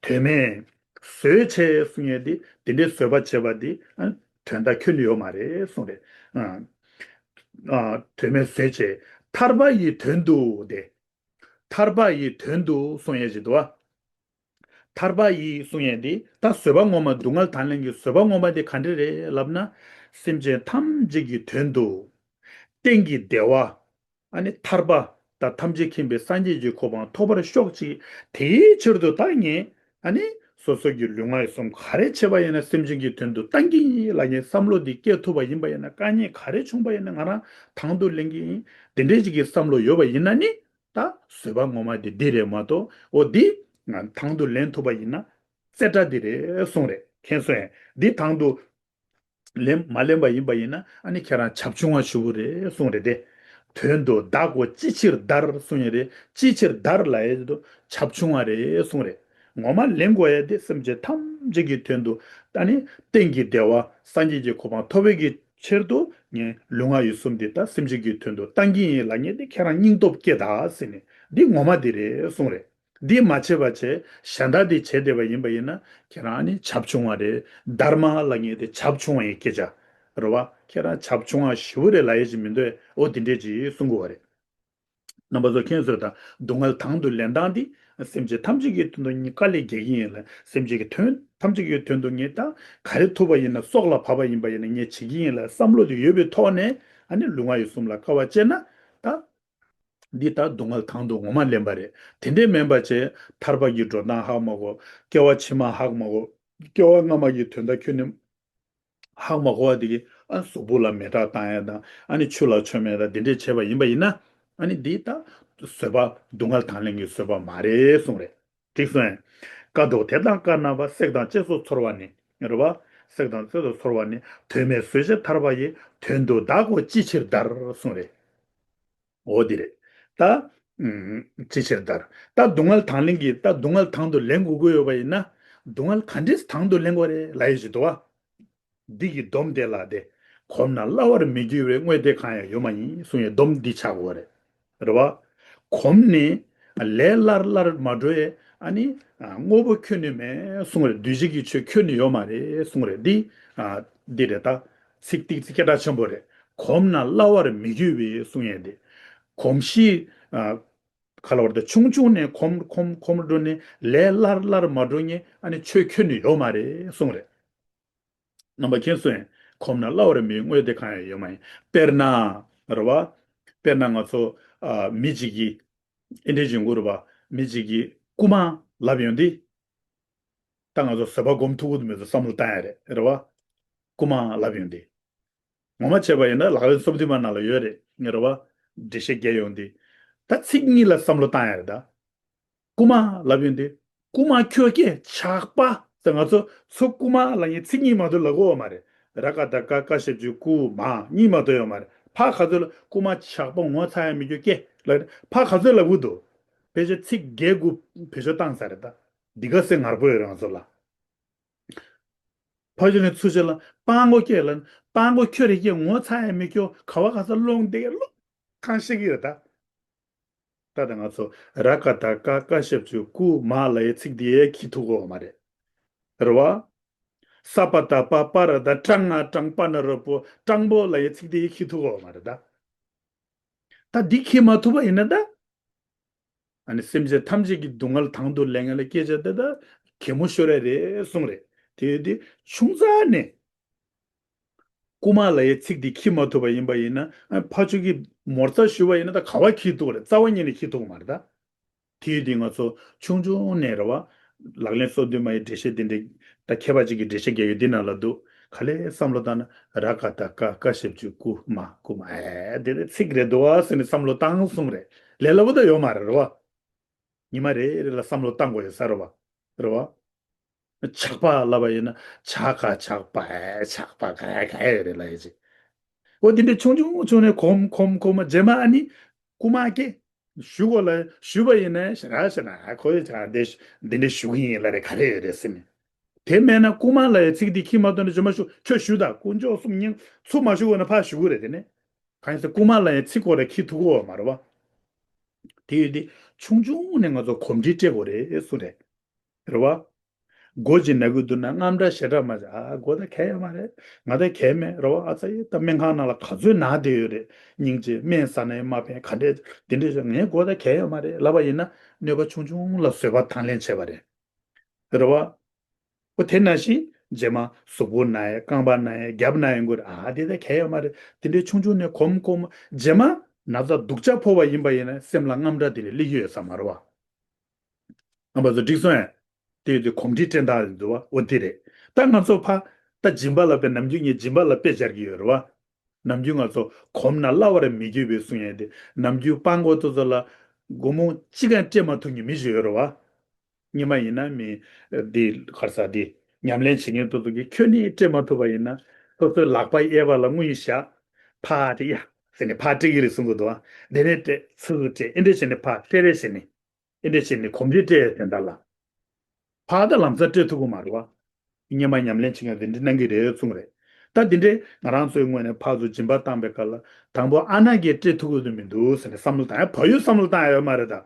དོན་མེད་བཟོད་བྱས་གསུང་ཡས་འདི་དེ་འདྲའི་བཟོད་པ་བྱས་པ་འདི་ཨ་དོན་དག་ཁྱོན་ནས་ཡོད་མ་རེད་གསུངས་རེད། ཨ་ཨ་དོན་མེད་བཟོད་བྱས་ཐར་པ་ཡི་དོན་དུ་དེ། ཐར་པ་ཡི་དོན་དུ་གསུང་ཡས་ཅིག་འདུག་བ། ཐར་པ་ཡི་གསུང་ཡས་འདི་ད་བཟོད་པ་ངོ་མ་སྡུག་བསྔལ་དང་ལེན་གྱི་བཟོད་པ་ངོ་མ་དེ་ག་འདྲ་རེད་ལབ་ན། སེམས་ཅན་ཐམས་ཅད་ཀྱི་དོན་དུ། གཏན་གྱི་བདེ་བ། ཨ་ནི་ཐར་པ་དང་ཐམས་ཅད་མཁྱེན་པའི་སངས་རྒྱས་ཀྱི་གོ་འཕང་ཐོབ་པར་ཤོག་ཅིག་དེའི་ཕྱིར་དུ་ད་ངས་ཨ་ནི་སོ་སོ་གི་ལུས་ངག་ཡིད་གསུམ་ག་རེ་བྱས་པ་ཡིན་ན་སེམས་ཅན་གྱི་དོན་དུ་བཏང་གི་ཡིན་ལབ་ངས་བསམ་བློ་འདི་སྐྱེ་ཐུབ་པ་ཡིན་པ་ཡིན་ན་དཀའ་ངལ་ག་རེ་བྱུང་པ་ཡིན་ན་ང་རང་དང་དུ་ལེན་གྱི་ཡིན། དེ་འདྲའི་ཅིག་གི་བསམ་བློ་ཡོད་པ་ཡིན་ན་ནི། ད་བཟོད་པ་ངོ་མ་དེ་འདི་རེད་མ་གཏོགས་འོ་འདི་ང་དང་དུ་ལེན་ཐུབ་པ་ཡིན་ན་རྩེ་གྲ་འདི་རེད་གསུངས་རེད། མཁྱེན་སོང་ངས། འདི་དང་དུ་ལེན་མ་ལེན་པ་ཡིན་པ་ཡིན་ན་ཨ་ནི་ཁྱེད་རང་བྱབ་ཆུང་བ་ཞུ་གི་རེད་གསུངས་རེད་དེ། དོན་དུ་བདག་གོ་ཅི་ཕྱིར་བདར་གསུངས་ཡོད་རེད། ཅི་ཕྱིར་བདར་ལབ་ཡས་དེ་བྱབ་ཆུང་བ་རེད་གསུངས་རེད། ངོ་མ་ལེན་དགོས་ཡས་དེ་སེམས་ཅན་ཐམས་ཅད་ཀྱི་དོན་དུ་ཨ་ནི་གཏན་གྱི་བདེ་བ་སངས་རྒྱས་ཀྱི་གོ་འཕང་ཐོབ་པའི་གི་ཕྱིར་དུ་ངས་ལུས་ངག་ཡིད་གསུམ་འདི་ད་སེམས་ཅན་གྱི་དོན་དུ་བཏང་གི་ཡིན་ལབ་མཁན་དེ་ཁྱེད་རང་སྙིང་སྟོབས་སྐྱེ་དང་ཟེར་ནས་འདི་ངོ་མ་འདི་རེད་གསུངས་རེད། འདི་མ་བྱས་པ་བྱས་གཞན་དག་འདི་བྱས་བསྡད་པ་ཡིན་པ་ཡིན་ན་ཁྱེད་རང་ནི་བྱབ་ཆུང་བ་རེད། དྷརྨ་ལབ་མཁན་དེ་བྱབ་ཆུང་བ་ཡི་སྐད་ཆ་རེད་བ། ཁྱེད་རང་བྱབ་ཆུང་བ་ཞེ་པོ་རེད་ལབ་ཡས་ཅིག་མི་འདུག་ཨོ་འདི་འདྲས་ཅིག་གསུང་དགོས་པ་རེད། རྣམ་པ་ཚོ་མཁྱེན་གསོལ་དང་སྡུག་བསྔལ་དང་དུ་ལེན་སྟངས་འདི་སེམས་ཅན་ཐམས་ཅད་ཀྱི་དོན་དུ་ངས་དཀའ་ལས་རྒྱག་གི་ཡིན་ལ་སེམས་ཅན་གྱི་དོན་ཐམས་ཅད་ཀྱི་དོན་དུ་ངས་ད་ག་རེ་ཐུབ་པ་ཡིན་ན་སྲོག་ལ་བབ་པ་ཡིན་པ་ཡིན་ན་ངས་བྱེད་ཀྱི་ཡིན་ལ་བསམ་བློ་དེ་ཡོད་པའི་ཐོག་ནས་ཨ་ནི་ལུས་ངག་ཡིད་གསུམ་ལ་དཀའ་བ་སྤྱད་ན་ད་འདི་ལྟར་སྡུག་བསྔལ་དང་དུ་ངོ་མ་ལེན་པ་རེད། དེ་འདྲས་མིན་པ་བྱས་ཐར་པ་གི་འགྲོ་སྟངས་ཧ་མ་གོ། སྐྱེ་བ་ཕྱི་མ་ཧ་མ་གོ། སྐྱེ་བ་སྔ་མ་གི་དོན་དག་ཁྱོན་ནས་ཧ་མ་གོ་བ་དེ་གི་ཨ་གཟུགས་པོ་ལ་མེ་སྲེག་བཏང་ཡ་དང་ཨ་ནི་ཆུ་ལ་མཆོང་ཡ་དང་དེ་འདྲས་བྱས་པ་ཡིན་པ་ཡིན་ན་ཨ་ནི་འདི་ལྟར་བཟོད་པ་སྡུག་བསྔལ་དང་ལེན་གྱི་བཟོད་པ་མ་རེད་གསུངས་རེད། འགྲིག་སོང་ངས། དཀའ་ཐུབ་དེ་དང་བཀའ་གནང་བ། བསྲེགས་དང་གཅད་སོགས་ཚོར་བ་ནི། རེད་བ། བསྲེགས་དང་གཅད་སོགས་ཚོར་བ་ནི། དོན་མེད་བཟོད་བྱེད་ཐར་པ་ཡི། དོན་དུ་བདག་གོ་ཅི་ཕྱིར་བདར་གསུངས་རེད། འོ་འདི་རེད། ད། ཨུམ། ཅི་ཕྱིར་བདར། ད་སྡུག་བསྔལ་དང་ལེན་གྱི་ད་སྡུག་བསྔལ་དང་དུ་ལེན་དགོས་ཀྱི་ཡོད་པ་ཡིན་ན། སྡུག་བསྔལ་ག་འདྲས་དང་དུ་ལེན་དགོས་རེད་ལབ་ཡོད་ཅིག་འདུག་བ། འདི་གི་སྡོམ་དེ་ལ་དེ། གོམས་ན་སླ་བར་མི་འགྱུར་བའི། དངོས་དེ་གང་ཡང་ཡོད་མ་ཡིན་གསུང་ཡའི་སྡོམ་འདི་ཆགས་དགོས་རེད། རེད་བ། གོམས་ནས་ལས་སླར་སླར་མ་འགྲོ་ཡས། ཨ་ནི། དངོས་པོ་ཁྱོན་ནས་མེད་གསུང་རེད། འདུས་བྱས་ཀྱི་ཆོས་ཁྱོན་ནས་ཡོད་མ་རེད་གསུང་རེད། འདི། འདི་རེད་ད། ཚིག་ཏིག་ཙི་སྐད་གྲགས་ཆེན་པོ་རེད། གོམས་ན་སླ་བར་མི་འགྱུར་བའི་གསུང་ཡས་དེ། གོམས་གཤིས། ག་ལ་བར་དུ་ཆུང་ཆུང་ནས་གོམས་གོམས་གོམས་འགྲོ་ནས་ལས་སླར་སླར་མ་འགྲོ་ངེས་ཨ་ནི་ཆོས་ཁྱོན་ནས་ཡོད་མ་རེད་གསུང་རེད། རྣམ་པ་མཁྱེན་སོང་ངས། གོམས་ན་སླ་བར་མི་དངོས་དེ་གང་ཡང་ཡོད་མ་ཡིན། དཔེར་ན། རེད་བ། དཔེར་ན་ང་ཚོ། ཨ། མི་གཅིག་གིས། ཨེ་འདྲས་བྱུང་གི་རེད་བ། མི་གཅིག་གིས་རྐུ་མ་ལབ་ཡོང་དུས། ད་ང་ཚོ་བཟོད་པ་སྒོམ་ཐུབ་ཀྱི་མེད་ཚོ་བསམ་བློ་བཏང་ཡ་རེད། རེད་བ། རྐུ་མ་ལབ་ཡོང་དུས། ངོ་མ་བྱས་པ་ཡིན་ན་ལག་ལེན་སོ་བདུན་པ་ནང་ལ་ཡོད་རེད། ངས་རེད་བ། འགྲེལ་བཤད་རྒྱག་ཡོང་དུས། ད་ཚིག་གཉིས་ལ་བསམ་བློ་བཏང་ཡ་རེད་ད། རྐུ་མ་ལབ་ཡོང་དུས། རྐུ་མ་ཁྱོད་ཀྱིས་ཇག་པ་ཟེར། ང་ཚོ་ཚུར་རྐུ་མ་ལབ་མཁན་ཚིག་གཉིས་མ་གཏོགས་ལབ་གོ་མ་རེད། ར་ཀ་བཏགས་རྐ་ཀ་ཞབས་ཀྱུ་རྐུ་མ་གཉིས་མ་གཏོགས་ཡོད་མ་རེད། ཕར་ག་ཚོད་ལ་རྐུ་མ་ཇག་པ་ངོ་ཚ་ཡ་མི་སྐྱོ་སྐྱེ་ལབ། ཕར་ག་ཚོད་ལབ་གི་འདུག་ཕལ་ཆེར་ཚིག་བརྒྱད་དགུ་བེད་སྤྱོད་བཏང་ཚར་རེད་ད། འདི་ག་སེ་ངར་པོ་ཡོད་རེད་ང་ཚོ་ལ། ཕ་ཆོས་ནས་ཚུར་བྱས་ལ་སྤྲང་པོ་སྐྱེས་ལ། སྤྲང་པོ་ཁྱོད་རེ་སྐྱེས་ངོ་ཚ་ཡ་མི་སྐྱོ། ག་བ་ག་ས་སློང་བསྡད་ཀྱི་བློ་གང་ཤེས་ཀྱི་རེད་ད། ད་ལྟ་ང་ཚོ་ར་ཀ་བཏགས་རྐ་ཀ་ཞབས་ཀྱུ་རྐུ་མ་ལབ་ཡའི་ཚིག་འདི་ཡས་ཁྱི་ཐུག་གོ་མ་རེད། རེད་བ། ས་པ་བཏགས་སྤ་སྤར་བཏགས་སྤྲ་ང་སྤྲང་པ་ན་རོ་པོ་སྤྲང་པོ་ལབ་ཡའི་ཚིག་འདི་ཡས་ཁྱི་ཐུག་གོ་མ་རེད་ད། ད་འདི་ཁྱི་མ་ཐུག་པ་ཡིན་ན་ད། ཨ་ནི་སེམས་ཅན་ཐམས་ཅད་ཀྱི་སྡུག་བསྔལ་དང་དུ་ལེན་ཡ་ལ་སྐད་ཆ་དེ་ད་གད་མོ་ཤོར་ཡ་རེད་གསུངས་རེད། དེ་ཡོད་དུས་ཆུང་ཙག་ནས། རྐུ་མ་ལབ་ཡའི་ཚིག་འདི་ཁྱི་མ་ཐུག་པ་ཡིན་པ་ཡིན་ན། ཨ། ཕ་ཆོས་ཀྱིས་མོ་རྩ་ཞུས་པ་ཡིན་ན་ད་ག་བ་ཁྱི་ཐུག་རེད། རྩ་བ་ཉིད་ནས་ཁྱི་ཐུག་མ་རེད་ད། དེ་ཡོད་དུས་ང་ཚོ་ཆུང་ཆུང་ནས་རེད་བ། ལག་ལེན་སོ་བདུན་མ་ཡི་འགྲེལ་བཤད་འདི་འདྲའི་ད་མཁས་པ་ཅིག་གིས་འགྲེལ་བཤད་རྒྱག་ཡོད་འདི་ནང་ལ་འདུག་ག་ལེར་བསམ་བློ་བཏང་ན། ར་ཀ་བཏགས་རྐ་ཀ་ཞབས་ཀྱུ་རྐུ་མ་རྐུ་མ། ཨེ། དེ་དེ་ཚིག་རེད་འདུག་བ་ཟེར་ནས་བསམ་བློ་བཏང་གསུངས་རེད། ལས་སླ་པོ་ད་ཡོད་མ་རེད། རེད་བ། ཉི་མ་རེ་རེ་ལ་བསམ་བློ་བཏང་དགོས་ཡོད་ས་རེད་བ། རེད་བ། ཇག་པ་ལབ་པ་ཡིན་ན་ཇ་ག་ཇག་པ། ཨེ། ཇག་པ་ག་ག་ཡོད་རེད་ལབ་ཡོད་ཅིག་འོ་དེ་འདྲའི་ཆུང་ཆུང་ཆུང་ནས་གོམས་གོམས་གོམས་མ་རྗེས་མ་ཨ་ནི་རྐུ་མ་སྐྱེ། ཞུ་དགོས་ལ་ཞུས་པ་ཡིན་ན་ཞེ་དྲག་ཞེ་དྲག་ཁོ་ཡི་ཇག་འདི་འདི་འདྲ་ཞུ་གི་ཡིན་ལབ་རེད། ག་རེ་ཡོད་རེད་ཟེར་ནས། དེ་མེད་ན་རྐུ་མ་ལབ་ཡའི་ཚིག་འདི་ཁྱི་མ་ཐུག་ན་རྗེས་མ་ཞུ་ཁྱོད་ཞུ་ད་དཀོན་མཆོག་གསུམ་སྙིང་ཚུར་མ་ཞུ་དགོས་ན་ཕར་ཞུ་གི་རེད། དེ་ནས་གང་ཡིན་ཟེར་རྐུ་མ་ལབ་ཡའི་ཚིག་སྐོར་ལ་ཁྱི་ཐུག་གོ་མ་རེད་བ། དེ་ཡོད་དུས་ཆུང་ཆུང་ནས་ང་ཚོ་གོམས་འདྲིས་སྤྲད་དགོས་རེད་གསུངས་རེད། རེད་བ། མགོ་ཅིག་ན་གི་འདུག་ན་དངངས་སྐྲག་ཞེ་དྲག་མ་བྱེད། ཨ། མགོ་ད་གས་ཡོད་མ་རེད། ང་ད་གས་མེད། རེད་བ། ཨ་ཙི་ཡེ་ད་སྨན་ཁང་ནང་ལ་ག་ཚོད་ན་བསྡད་ཡོད་རེད། སྙིང་རྗེ་སྨན་ཟ་ན་ཡང་མ་ཕན། ག་འདྲས་འདི་འདྲས་བྱས། ངའི་མགོ་ད་གས་ཡོད་མ་རེད་ལབ་པ་ཡིན་ན་གནོད་པ་ཆུང་ཆུང་ལ་བཟོད་པ་དང་ལེན་བྱས་པ་རེད། རེད་བ། ཨོ་དེ་ནང་བཞིན་རྗེས་མ་གཟུགས་པོ་ན་ཡ་རྐང་པ་ན་ཡ་རྒྱབ་ན་ཡ་འགོར། ཨ་དེ་ད་གས་ཡོད་མ་རེད། དེ་འདྲའི་ཆུང་ཆུང་ནས་གོམས་གོམས་རྗེས་མ་ན་ཚ་སྡུག་ཅག་ཕོག་པ་ཡིན་པ་ཡིན་ན་སེམས་ལ་དངངས་སྐྲག་དེ་འདྲ་སླེབས་ཀྱི་ཡོད་ས་མ་རེད་བ། རྣམ་པ་ཚོ་འགྲིག་སོང་ངས། དེ་ཡོད་དུས་གོམས་འདྲིས་སྤྲད་སྟངས་རེད་འདུག་བ། ཨོ་དེ་རེད། ད་ང་ཚོ་ཕ་ད་སྦྱིན་པ་ལ་དཔེ་ནམ་རྒྱུན་ངས་སྦྱིན་པ་ལ་དཔེ་སྦྱར་གྱི་ཡོད་རེད་བ། ནམ་རྒྱུན་ང་ཚོ་གོམས་ན་སླ་བར་མི་འགྱུར་བའི་གསུང་ཡས་དེ་ནམ་རྒྱུན་སྤྲང་པོ་དེ་ཚོ་ལ་སྒོར་མོ་གཅིག་ཀྱང་སྤྲད་མ་ཐུབ་མཁན་མི་ཞིག་ཡོད་རེད་བ། སྔོན་མ་ཡིན་ན་མི་འདི་ག་རེ་ཟེར་འདི་ཉམས་ལེན་བྱེད་མཁན་དེ་ཚོ་གིས་ཁྱོན་ནས་སྤྲད་མ་ཐུབ་པ་ཡིན་ན་སོ་སོའི་ལག་པ་གཡས་པ་ལ་དངུལ་བཞག་ཕར་སྤྲད། ཡ་ཟེར་ནས་ཕར་སྤྲད་ཀྱི་རེད་གསུང་གི་འདུག་བ། དེ་ནས་སྤྲད། ཚུར་སྤྲད། ཨེ་འདྲ་བྱས་ནས་ཕར་སྤྲད་རེས་བྱས་ནས། ཨེ་འདྲ་བྱས་ནས་གོམས་འདྲིས་སྤྲད་ཡས་དེ་འདྲ་ལ། ཕར་ད་ལམ་སང་སྤྲད་ཐུབ་ཀྱི་མ་རེད་བ། སྔོན་མ་ཉམས་ལེན་བྱེད་མཁན་དེ་འདྲ་གནང་གི་རེད་གསུངས་རེད། ད་དེ་འདྲས་ང་རང་ཚོའི་ངོས་ནས་ཕར་ཚུར་སྦྱིན་པ་བཏང་པའི་སྐབས་ལ་དང་པོ་ཨ་ན་གས་སྤྲད་ཐུབ་ཀྱི་མི་འདུག་ཟེར་ནས་བསམ་བློ་བཏང་། ཡ་བལ་ཡུལ་བསམ་བློ་བཏང་ཡ་ཡོད་མ་རེད་ད།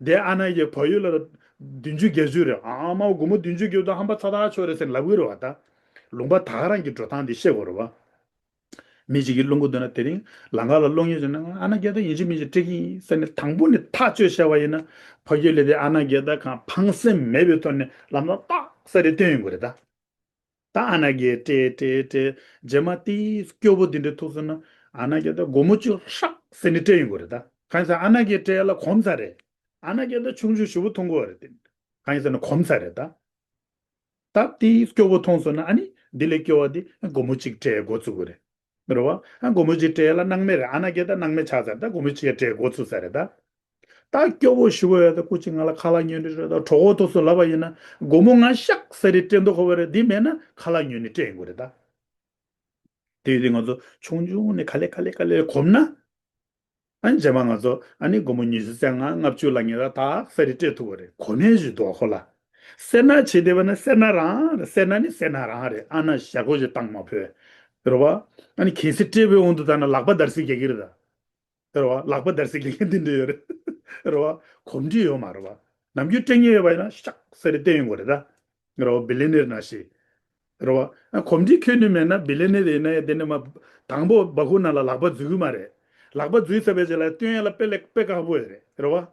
དེ་ཨ་ན་གས་བལ་ཡུལ་ལ་བདུན་ཅུ་བརྒྱད་ཅུ་རེད། ཨ་མ་སྒོར་མོ་བདུན་ཅུ་བརྒྱད་ཅུ་ཧམ་པ་ཚ་ཐག་ཆོད་རེད་ཟེར་ནས་ལབ་ཀྱི་རེད་བ། ད་ལུང་པ་ད་ག་རང་གི་འགྲོ་སྟངས་དེ་ཤེས་དགོས་རེད་བ། མི་གཅིག་གིས་སློང་གི་འདུག་ན་དེ་རིང་ལམ་ཁ་ལ་སློང་ཡོང་བྱས་ན་ཨ་ན་གས་ད་ཡིན་གཅིག་མིན་གཅིག་སྤྲད་ཀྱི་ཡིན་ཟེར་ནས་དང་པོ་ནས་ཐག་གཅོད་བྱས་པ་ཡིན་ན་ཕ་གི་ལས་དེ་ཨ་ན་གས་ད་གང་ཕངས་སེམས་མེད་པའི་ཐོག་ནས་ལམ་སང་ཏག་ས་རེ་བཏོན་ཡོང་གི་རེད་ད། ད་ཨ་ན་གས་སྤྲད་སྤྲད་སྤྲད་རྗེས་མ་དེ་སྐྱོ་པོ་དེ་འདྲ་ཐུག་སོང་ན་ཨ་ན་གས་ད་སྒོར་མོ་གཅིག་ཧྲག་ཟེར་ནས་སྤྲད་ཡོང་གི་རེད་ད། གང་ཡིན་ཟེར་ན་ཨ་ན་གས་སྤྲད་ཡ་ལ་གོམས་ཚར་རེད། ཨ་ན་གས་ད་ཆུང་ཆུང་ཞེ་པོ་མཐོང་གི་ཡོད་རེད་དེ། གང་ཡིན་ཟེར་ན་གོམས་ཚར་རེད་ད། ད་དེ་སྐྱོ་བོ་མཐོང་སོང་ན་ཨ་ནི་འདི་ལས་སྐྱོ་བ་དེ་སྒོར་མོ་གཅིག་སྤྲད་འགོ་ཚུགས་ཀྱི་རེད། རེད་བ། ཨ་སྒོར་མོ་གཅིག་སྤྲད་ལ་སྣང་མེད་རེད། ཨ་ན་གས་ད་སྣང་མེད་ཆགས་ཚར། ད་སྒོར་མོ་གཅིག་སྤྲད་འགོ་ཚུགས་ཚར་རེད་ད། ད་སྐྱོ་བོ་ཞུ་བ་ཡོད་ད། སྐུ་མཁྱེན་ང་ལ་ཁ་ལག་ཉོ་ནི་རེད་ད། གྲོད་ཁོག་ཐོག་སོ་ལབ་པ་ཡིན་ན་སྒོར་མོ་ང་ཤག་ས་རེ་སྤྲད་མདོག་ཁ་པོ་རེད། འདི་མེད་ན་ཁ་ལག་ཉོ་ནི་སྤྲད་ཡོང་གི་རེད་ད། དེ་ཡོད་དུས་ང་ཚོ་ཆུང་ཆུང་ནས་ག་ལེ་ག་ལེ་ག་ལེ་གོམས་ན། ཨ་ནི་རྗེས་མ་ང་ཚོ་ཨ་ནི་སྒོར་མོ་ཉི་ཤུ་རྩ་ལྔ་ལྔ་བཅུ་ལ་ངེས་ད་ད་ས་རེ་སྤྲད་ཐུབ་པ་རེད། གོམས་ཡས་ཞུ་འདུག་ཁོ་ལ། སེར་སྣ་བྱེད་བསྡད་པ་ན་སེར་སྣ་རང་རེད། སེར་སྣ་ནི་སེར་སྣ་རང་རེད། ཨ་ན་ཞྭ་གོ་ཞིག་བཏང་མ་ཕོད། རེད་བ། ཨ་ནི་གལ་སྲིད་སྤྲད་པའི་དབང་དུ་བཏང་ན་ལག་པ་འདར་སིག་རྒྱག་གི་རེད་ད། རེད་བ། ལག་པ་འདར་སིག་རྒྱག་མཁན་འདི་འདྲ་ཡོད་རེད། རེད་བ། གོམས་འདྲིས་ཡོད་མ་རེད་བ། ནམ་རྒྱུན་སྤྲད་མཁན་ཡོད་པ་ཡིན་ན་ཤག་ས་རེ་སྟོན་ཡོང་གི་རེད་ད། རེད་བ། བི་ལི་ནེར་ནང་བཞིན། རེད་བ། ཨ་གོམས་འདྲིས་ཁྱོན་ནས་མེད་ན་བི་ལི་ནེར་ཡིན་ན་ཡང་དེ་ནས་མ་དང་པོ་སྦ་ཁུག་ནང་ལ་ལག་པ་འཛུལ་གི་མ་རེད། ལག་པ་འཛུལ་ཚར་བའི་རྗེས་ལ་སྟོན་ཡ་ལ་དཔེ་ལེགས་དཔེ་ཁག་པོ་ཡོད་རེད། རེད་བ།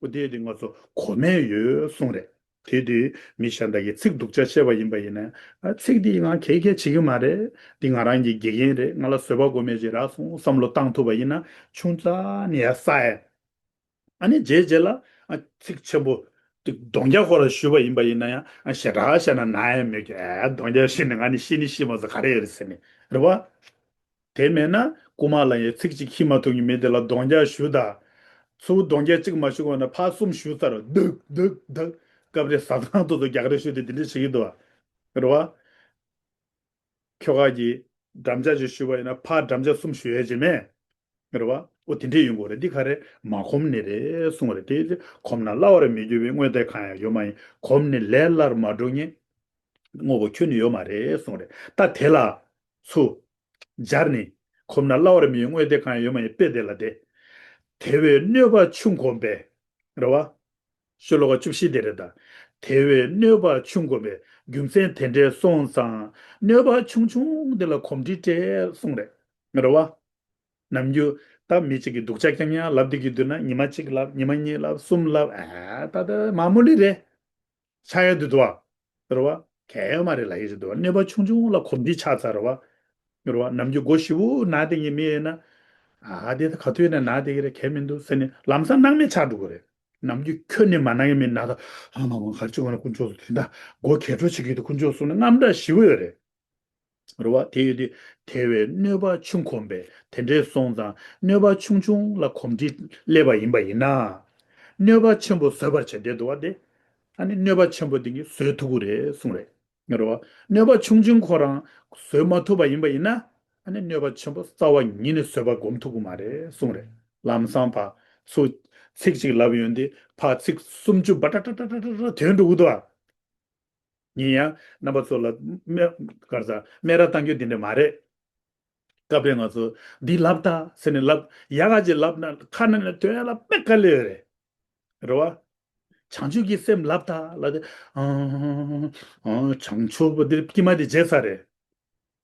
འོ་དེ་དེ་ང་ཚོ་གོ་མེད་ཡོད་གསུངས་རེད། དེ་དུས་མི་གཞན་དག་གིས་ཚིག་སྡུག་ཅག་བཤད་པ་ཡིན་པ་ཡིན་ན། ཨ་ཚིག་འདི་ང་གལ་གལ་བྱེད་ཀྱི་མ་རེད། འདི་ང་རང་གི་དགེ་རྒན་རེད། ང་ལ་བཟོད་པ་སྒོམ་མེད་ཅིག་རག་སོང་བསམ་བློ་བཏང་ཐུབ་པ་ཡིན་ན་ཆུང་ཙག་ནས་ཡར་ས་ཡ། ཨ་ནི་རྗེས་རྗེས་ལ་ཨ་ཚིག་ཆེན་པོ་དེ་གདོང་རྒྱག་ཁོ་ར་ཞུས་པ་ཡིན་པ་ཡིན་ན་ཡང་ཨ་ཞེ་དྲག་བཤད་ན་ན་ཡ་མེད་ཀྱི། ཨ་གདོང་རྒྱག་ཤི་ནས་ང་ནི་ཤི་ནི་ཤི་མ་སོང་ག་རེ་ཡོད་རེད་ཟེར་ནས། རེད་བ། དེ་མེད་ན་རྐུ་མ་ལ་ཡང་ཚིག་གཅིག་ཁྱི་མ་ཐུབ་ཀྱི་མི་དེ་ལ་གདོང་རྒྱག་ཞུ་ད། ཚུར་གདོང་རྒྱག་གཅིག་མ་ཞུ་གོ་ན་ཕར་གསུམ་ཞུ་ཚར་རོ་སྡུག་སྡུག་སྡུག་སྐབས་རེ་ཟ་ཐང་དུ་དུ་རྒྱག་རེས་ཞུ་དེ་དེ་འདྲ་བྱེད་ཀྱི་འདུག་བ། རེད་བ། ཁྱོ་ག་གིས་འགྲམ་ལྕག་ཅིག་ཞུ་བ་ཡིན་ན་ཕར་འགྲམ་ལྕག་གསུམ་ཞུ་ཡས་ཅིག་མེད། རེད་བ། ཨོ་དེ་འདྲས་ཡོང་གི་རེད། འདི་ག་རེ་མ་གོམས་ནས་རེད་གསུངས་རེད། དེ་གོམས་ན་སླ་བར་མི་འགྱུར་བའི་དངོས་དེ་གང་ཡང་ཡོད་མ་ཡིན། གོམས་ནས་ལས་སླར་མ་འགྲོ་མཁན་དངོས་པོ་ཁྱོན་ནས་ཡོད་མ་རེད་གསུངས་རེད། ད་དེ་ལ་ཚུར་སྦྱར་ནས་གོམས་ན་སླ་བར་མི་འགྱུར་དངོས་དེ་གང་ཡང་ཡོད་མ་ཡིན་དཔེ་དེ་ལ་དེ། དེ་བས་གནོད་པ་ཆུང་གོམས་པས། རེད་བ། ཤོ་ལོ་ཀ་བཅུ་བཞི་དེ་རེད་ད། དེ་བས་གནོད་པ་ཆུང་གོམས་པས། རྒྱུ་མཚན་དེ་འདྲས་སོང་ཙང་གནོད་པ་ཆུང་ཆུང་དེ་ལ་གོམས་འདྲིས་སྤྲད་གསུངས་རེད། རེད་བ། ནམ་རྒྱུན་ད་མི་གཅིག་གིས་སྡུག་ཅག་རྐྱང་རྐྱང་ལབ་བསྡད་ཀྱི་འདུག་ན་ཉི་མ་གཅིག་ལབ། ཉི་མ་གཉིས་ལབ། གསུམ་ལབ། ཨ་ད་ད་མ་མོ་ལི་རེད། ཆགས་ཡ་འདུག་འདུག་བ། རེད་བ། གལ་ཡོད་མ་རེད་ལབ་ཡ་ཞིག་འདུག་བ། གནོད་པ་ཆུང་ཆུང་ལ་གོམས་འདྲིས་ཆགས་ཚར་རེད་བ། རེད་བ། ནམ་རྒྱུན་མགོ་ཞེ་པོ་ན་བསྡད་མཁན་མི་ཡིན་ན། ཨ་དེ་ད་ག་དུས་ཡིན་ན་ན་བསྡད་ཀྱི་རེད། གལ་མི་འདུག་ཟེར་ནས་ལམ་སང་སྣང་མེད་ཆགས་འགྲོ་གི་རེད། ནམ་རྒྱུན་ཁྱོན་ནས་མ་ན་མཁན་མི་ན་ད་ཨ་མ་མ་གར་ཅིག་འོང་ན་དཀོན་མཆོག་གསུམ་དེ་འདྲ་མགོ་གས་འཕྲོ་བྱེད་ཀྱི་འདུག་དཀོན་མཆོག་གསུམ་ནི་དངངས་སྐྲག་ཞེ་པོ་ཡོད་རེད། རེད་བ། དེ་ཡོད་དུས་དེ་བས་གནོད་པ་ཆུང་གོམས་པས། དེ་འདྲས་སོང་ཙང་གནོད་པ་ཆུང་ཆུང་ལ་གོམས་འདྲིས་སླེབས་པ་ཡིན་པ་ཡིན་ན། གནོད་པ་ཆེན་པོ་བཟོད་པར་བྱ། དེ་འདུག་བ་དེ། ཨ་ནི་གནོད་པ་ཆེན་པོ་དེ་གཉིས་བཟོད་ཐུབ་ཀྱི་རེད་གསུངས་རེད། རེད་བ། གནོད་པ་ཆུང་ཆུང་ཁོ་རང་བཟོད་མ་ཐུབ་པ་ཡིན་པ་ཡིན་ན། ཨ་ནི་གནོད་པ་ཆེན་པོ་རྩ་བ་ཉིད་ནས་བཟོད་པ་སྒོམ་ཐུབ་ཀྱི་མ་རེད་གསུངས་རེད། ལམ་སང་ཕར་ཚུར་ཚིག་གཅིག་ལབ་ཡོང་དུས་ཕར་ཚིག་སུམ་ཅུ་པ་ཏྲ་ཏྲ་ཏྲ་ཏྲ་ཏྲ་ཐོན་འགྲོ་གི་འདུག་བ། ཡིན་ཡང་རྣམ་པ་ཚོ་ལ་སྨད་ག་རེ་ཟ་སྨད་ར་གཏང་རྒྱུ་དེ་འདྲ་མ་རེད། སྐབས་རེ་ང་ཚོ་འདི་ལབ་ད་ཟེར་ནས་ལབ་ཡག་ག་ཅིག་ལབ་ན་ཁ་ནང་ནས་ཐོན་ཡ་ལ་དཔེ་དཀའ་ལས་ཡོད་རེད། རེད་བ། བྱང་ཆུབ་ཀྱི་སེམས་ལབ་ད་ལབ་དེ་ཨང་ཨང་བྱང་ཆུབ་པ་འདི་དཀྱིལ་མ་དེ་བརྗེད་ཚར་རེད།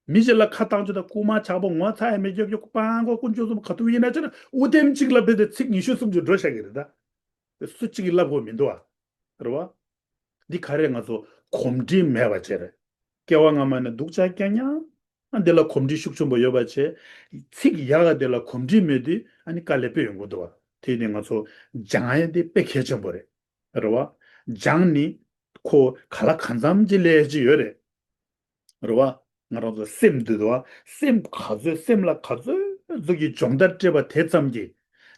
མི་ཞིག་ལ་ཁ་བཏང་རྒྱུ་དང་རྐུ་མ་ཆག་པོ་ངོ་ཚ་ཡ་མེད་རྒྱབ་རྒྱབ་པང་ཁོ་དཀོན་མཆོག་གསུམ་ག་དུས་ཡིན་ན་ཅི་ན་དབུ་ལྡེམ་གཅིག་ལབ་དེ་དེ་ཚིག་ཉི་ཤུ་སུམ་ཅུ་འགྲོ་བཞག་གི་རེད་ད། དེ་སུ་གཅིག་གིས་ལབ་དགོས་མི་འདུག་ཨ། རེད་བ། འདི་ག་རེ་ང་ཚོ་གོམས་འདྲིས་མེད་པ་བྱས་རེད། སྐྱེ་བ་སྔ་མ་ནས་སྡུག་ཅག་རྐྱང་རྐྱང་འདི་ལ་གོམས་འདྲིས་ཤུགས་ཆེན་པོ་ཡོད་པ་བྱས། ཚིག་ཡག་ག་འདི་ལ་གོམས་འདྲིས་མེད་དུས་ཨ་ནི་དཀའ་ལས་དཔེ་ཡོང་གི་འདུག་བ། དེ་ནི་ང་ཚོ་སྦྱང་ཡ་འདི་དཔེ་གལ་ཆེན་པོ་རེད། རེད་བ། སྦྱང་ནི་ཁོ་ག་ལ་གང་འཚམ་ཅིག་ལས་ཀྱི་ཡོད་རེད། རེད་བ། ང་རང་ཚོ་སེམས་འདུས་དོ། སེམས་ག་ཚོད་སེམས་ལ་ག་ཚོད་ཚོད་ཀྱི་སྦྱོང་བརྡར་སྤྲད་པ་དེ་ཙམ་གྱིས་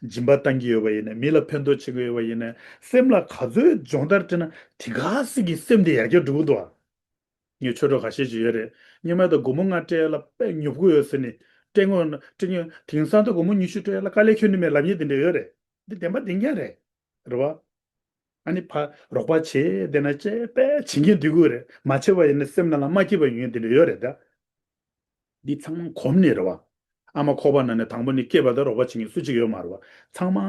སྦྱིན་པ་བཏང་གི་ཡོད་པ་ཡིན་ན། མི་ལ་ཕན་ཐོགས་བྱེད་ཀྱི་ཡོད་པ་ཡིན་ན། སེམས་ལ་ག་ཚོད་སྦྱོང་བརྡར་སྤྲད་ན་དེ་ག་ཟིག་གི་སེམས་དེ་ཡར་རྒྱས་འགྲོ་གི་འདུག་བ། ངས་ཆོས་གྲོགས་ཁ་ཤས་ཤིག་ཡོད་རེད། སྔོན་མ་ད་སྒོར་མོ་ལྔ་སྤྲད་ཡ་ལ་དཔེ་ཉོབ་ཀྱི་ཡོད་ཟེར་ནས་སྤྲད་ངོ་ན་སྤྲད་ངོ་དེང་སང་ད་སྒོར་མོ་ཉི་ཤུ་སྤྲད་ཡ་ལ་དཀའ་ལས་ཁྱོན་ནས་མེད་ལབ་མཁན་དེ་འདྲ་ཡོད་རེད། འདི་བདེན་པ་བདེན་རྐྱང་རེད། རེད་བ། ཨ་ནི་ཕ་རོགས་པ་བྱེད་བསྡད་ན་བྱས་པས་བྱེད་མཁན་འདུས་དགོས་རེད། མ་བྱས་པ་ཡིན་ན་སེམས་ནང་ལ་མ་སྐྱིད་པ་ཡོང་མཁན་དེ་འདྲ་ཡོད་རེད་ད། འདི་ཚང་མ་གོམས་ནས་རེད་བ། ཨ་མ་ཁོག་པ་ནང་ནས་དང་པོ་ནས་སྐྱེས་པ་དང་རོགས་པ་བྱེད་མཁན་སུ་གཅིག་ཡོད་མ་རེད་བ། ཚང་མ་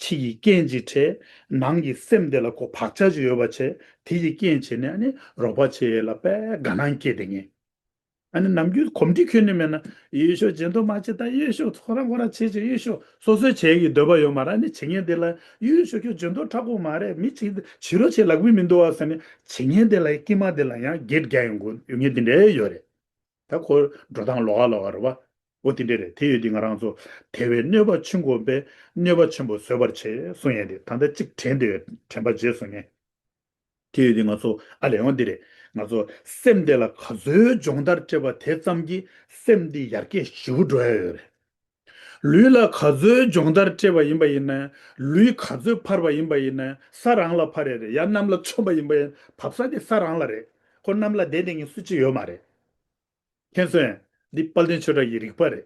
ཕྱི་ཡི་རྐྱེན་གྱིས་བྲལ། ནང་གི་སེམས་དེ་ལ་ཁོ་བག་ཆགས་ཅིག་ཡོད་པ་བྱས། དེ་ཡི་རྐྱེན་བྱས་ནས་ཨ་ནི་རོགས་པ་བྱེད་ཡས་ལ་དཔེ་དགའ་སྣང་སྐྱེས་བསྡད་མཁན། ཨ་ནི་ནམ་རྒྱུན་གོམས་འདྲིས་ཁྱོན་ནས་མེད་ན་ཡོད་ཤོག་ཇེ་མཐོ་མ་བྱེད་ད་ཡོད་ཤོག་ཚོ་རང་ཁོ་རང་བྱེད་བྱེད་ཡོད་ཤོག་སོ་སོའི་བྱེད་ཀྱི་འདོད་པ་ཡོད་མ་རེད། ཨ་ནི་བྱེད་མཁན་དེ་ལ་ཡོད་ཤོག་ཁྱོད་ཇེ་མཐོ་དྲག་པོ་མ་རེད། མི་བྱེད་བྱེད་རོགས་བྱེད་ལབ་གི་མི་འདུག་ཨ་ཟེར་ནས་བྱེད་མཁན་དེ་ལ་སྐྱེས་མ་དེ་ལ་ཡང་སྒེར་རྒྱག་ཡོང་གི་ཡོད་མཁན་དེ་འདྲ་ཡོད་རེད། ད་ཁོ་འགྲོ་སྟངས་ལོགས་ཀ་ལོགས་ཀ་རེད་བ། འོ་དེ་འདྲ་རེད། དེ་ཡོད་དུས་ང་རང་ཚོ་དེ་བས་གནོད་པ་ཆུང་གོམས་པས་གནོད་པ་ཆེན་པོ་བཟོད་པར་བྱེད་གསུང་ཡས་དེ་ད་ལྟ་གཅིག་དྲན་དེ་ཡོད། དྲན་པ་བརྗེད་སོང་ངས། དེ་ཡོད་དུས་ང་ཚོ་ཨ་ལས་ཡོང་འདི་རེད། ང་ཚོ་སེམས་དེ་ལ་ག་ཚོད་སྦྱོང་བརྡར་སྤྲད་པ་དེ་ཙམ་གྱིས་སེམས་འདི་ཡར་རྒྱས་ཞེ་པོ་འགྲོ་ཡ་ཡོད་རེད། ལུས་ལ་ག་ཚོད་སྦྱོང་བརྡར་སྤྲད་པ་ཡིན་པ་ཡིན་ན། ལུས་ག་ཚོད་འཕར་བ་ཡིན་པ་ཡིན་ན་ས་རང་ལ་འཕར་ཡ་རེད། ཡང་གནམ་ལ་མཆོངས་པ་ཡིན་པ་ཡིན་བབས་ས་དེ་ས་རང་ལ་རེད། ཁོ་གནམ་ལ་བསྡད་བསྡད་མཁན་སུ་གཅིག་ཡོད་མ་རེད། མཁྱེན་སོང་ངས། འདི་དཔལ་ལྡན་ཆོས་གྲགས་ཀྱི་རིག་པ་རེད།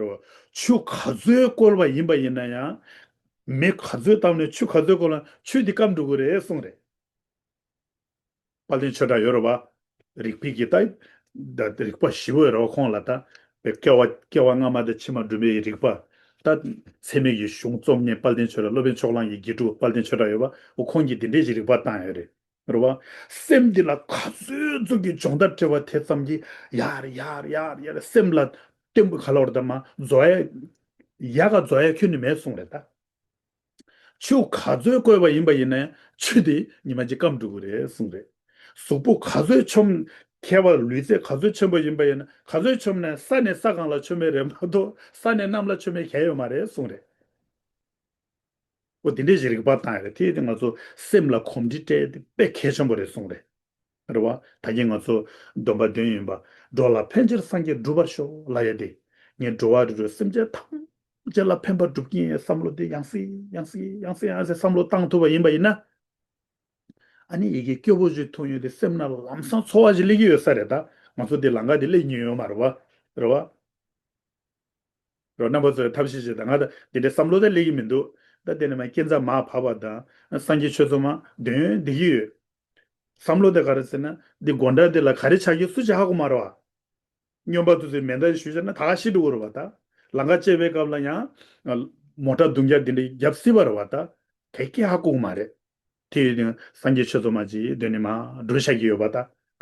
རེད་བ། ཆུ་ག་ཚོད་བསྐོལ་བ་ཡིན་པ་ཡིན་ན་ཡང་། མེ་ག་ཚོད་བཏང་ནས་ཆུ་ག་ཚོད་བསྐོལ་ན་ཆུ་འདི་སྐམ་འགྲོ་གི་རེད་གསུངས་རེད། དཔལ་ལྡན་ཆོས་གྲགས་ཡོད་རེད་བ། རིག་པའི་གི་ད། ད་རིག་པ་ཞེ་པོ་ཡོད་རེད་བ་ཁོང་ལ་ད། བའི་སྐྱེ་བ་སྐྱེ་བ་སྔ་མ་དང་ཕྱི་མ་སྒྲུབ་པའི་རིག་པ། ད། ཚད་མེད་ཀྱི་གཞུང་རྩོམ་མཁན་དཔལ་ལྡན་ཆོས་གྲགས། སློབ་དཔོན་ཕྱོགས་གླང་གི་དགེ་ཕྲུག་དཔལ་ལྡན་ཆོས་གྲགས་ཡོད་བ། འོ་ཁོང་གིས་འདི་འདྲས་ཀྱི་རིག་པ་བཏང་ཡོད་རེད། རེད་བ། སེམས་འདི་ལ་ག་ཚོད་ཚོད་ཀྱི་སྦྱོང་བརྡར་སྤྲད་པ་དེ་ཙམ་གྱིས་ཡར་ཡར་ཡར་ཡར་སེམས་ལ་བརྟན་པོ་ག་ལ་བར་དུ་མ་རྫོགས་ཡ། ཡག་ག་རྫོགས་ཡ་ཁྱོན་ནས་མེད་གསུངས་རེད་ད། ཆུ་ག་ཚོད་བསྐོལ་བ་ཡིན་པ་ཡིན་ན་ཆུ་དེ་ཉི་མ་གཅིག་སྐམ་འགྲོ་གི་རེད་གསུངས་རེད། གཟུགས་པོ་ག་ཚོད་ཆོམ། མཁས་པ་ལུས་རྩལ་ག་ཚོད་ཆེན་པོ་ཡིན་པ་ཡིན་ན་ག་ཚོད་ཆོམ་ནས་ས་ནས་ས་སྒང་ལ་ཆོམ་མེད་རེད་མ་གཏོགས་ས་ནས་གནམ་ལ་ཆོམ་མེད་གལ་ཡོད་མ་རེད་གསུངས་རེད། འོ་དེ་འདྲའི་ཞིག་རིག་པ་བཏང་ཡ་རེད། དེ་ཡིན་དུས་ང་ཚོ་སེམས་ལ་གོམས་འདྲིས་སྤྲད་དེ་དཔེ་གལ་ཆེན་པོ་རེད་གསུངས་རེད། རེད་བ། ད་གིན་ང་ཚོ་སྡོམ་པ་འདོན་ཡིན་པ། འགྲོ་ལ་ཕན་ཕྱིར་སངས་རྒྱས་འགྲུབ་པར་ཤོག་ལབ་ཡ་དེ། ངས་འགྲོ་བ་རིགས་དྲུག་སེམས་ཅན་ཐམས་ཅད་ལ་ཕན་པ་སྒྲུབ་ཀྱི་ཡིན་བསམ་བློ་དེ་ཡང་སེ་ཡང་སེ་ཡང་སེ་ཡང་སེ་བསམ་བློ་བཏང་ཐུབ་པ་ཡིན་པ་ཡིན་ན། ཨ་ནི་ཡི་གེ་སྐྱོ་པོ་ཞིག་མཐོང་ཡོང་དུས་སེམས་ནང་ལམ་སང་ཚོར་བ་ཞིག་སླེབས་ཀྱི་ཡོད་ས་རེད་ད། ང་ཚོ་འདི་ལམ་ཁ་འདི་སླེབས་མྱོང་ཡོད་མ་རེད་བ། རེད་བ། རོ་རྣམ་པ་ཚོས་ཐབས་ཤེས་བྱེད་དང་། ང་ད་དེ་འདྲའི་བསམ་བློ་དེ་སླེབས་ཀྱི་མི་འདུག་ད་དེ་ནས་མ་སྐྱེ་འཚར་མར་བབས་པ་དང་སངས་རྒྱས་ཆོས་ཚོགས་མར་འདོན་བསྡད་ཀྱི་ཡོད། བསམ་བློ་དེ་ག་རེ་ཟེར་ན་འདི་དགོང་དག་འདི་ལ་ག་རེ་ཆགས་ཀྱི་སུ་གཅིག་ཧ་གོ་མ་རེད་བ། སྨྱོན་པ་དེ་ཚོས་མེ་མདའ་ཞིག་གཞུས་བྱས་ན་ད་ག་ཤི་འགྲོ་གི་རེད་བ་ད། ལམ་ཁ་བཅད་པའི་སྐབས་ལ་ཡང་མོ་ཊ་རྡུང་རྒྱག་འདི་འདྲ་བརྒྱབ་སྲིད་པ་རེད་བ་ད། ག་གེ་ཧ་གོ་གི་མ་རེད། དེ་ཡིན་དུས་སངས་རྒྱས་ཆོས་ཚོགས་མ་ཅིག་འདོན་ནས་མར་འགྲོ་བཞག་གི་ཡོད་པ་ད།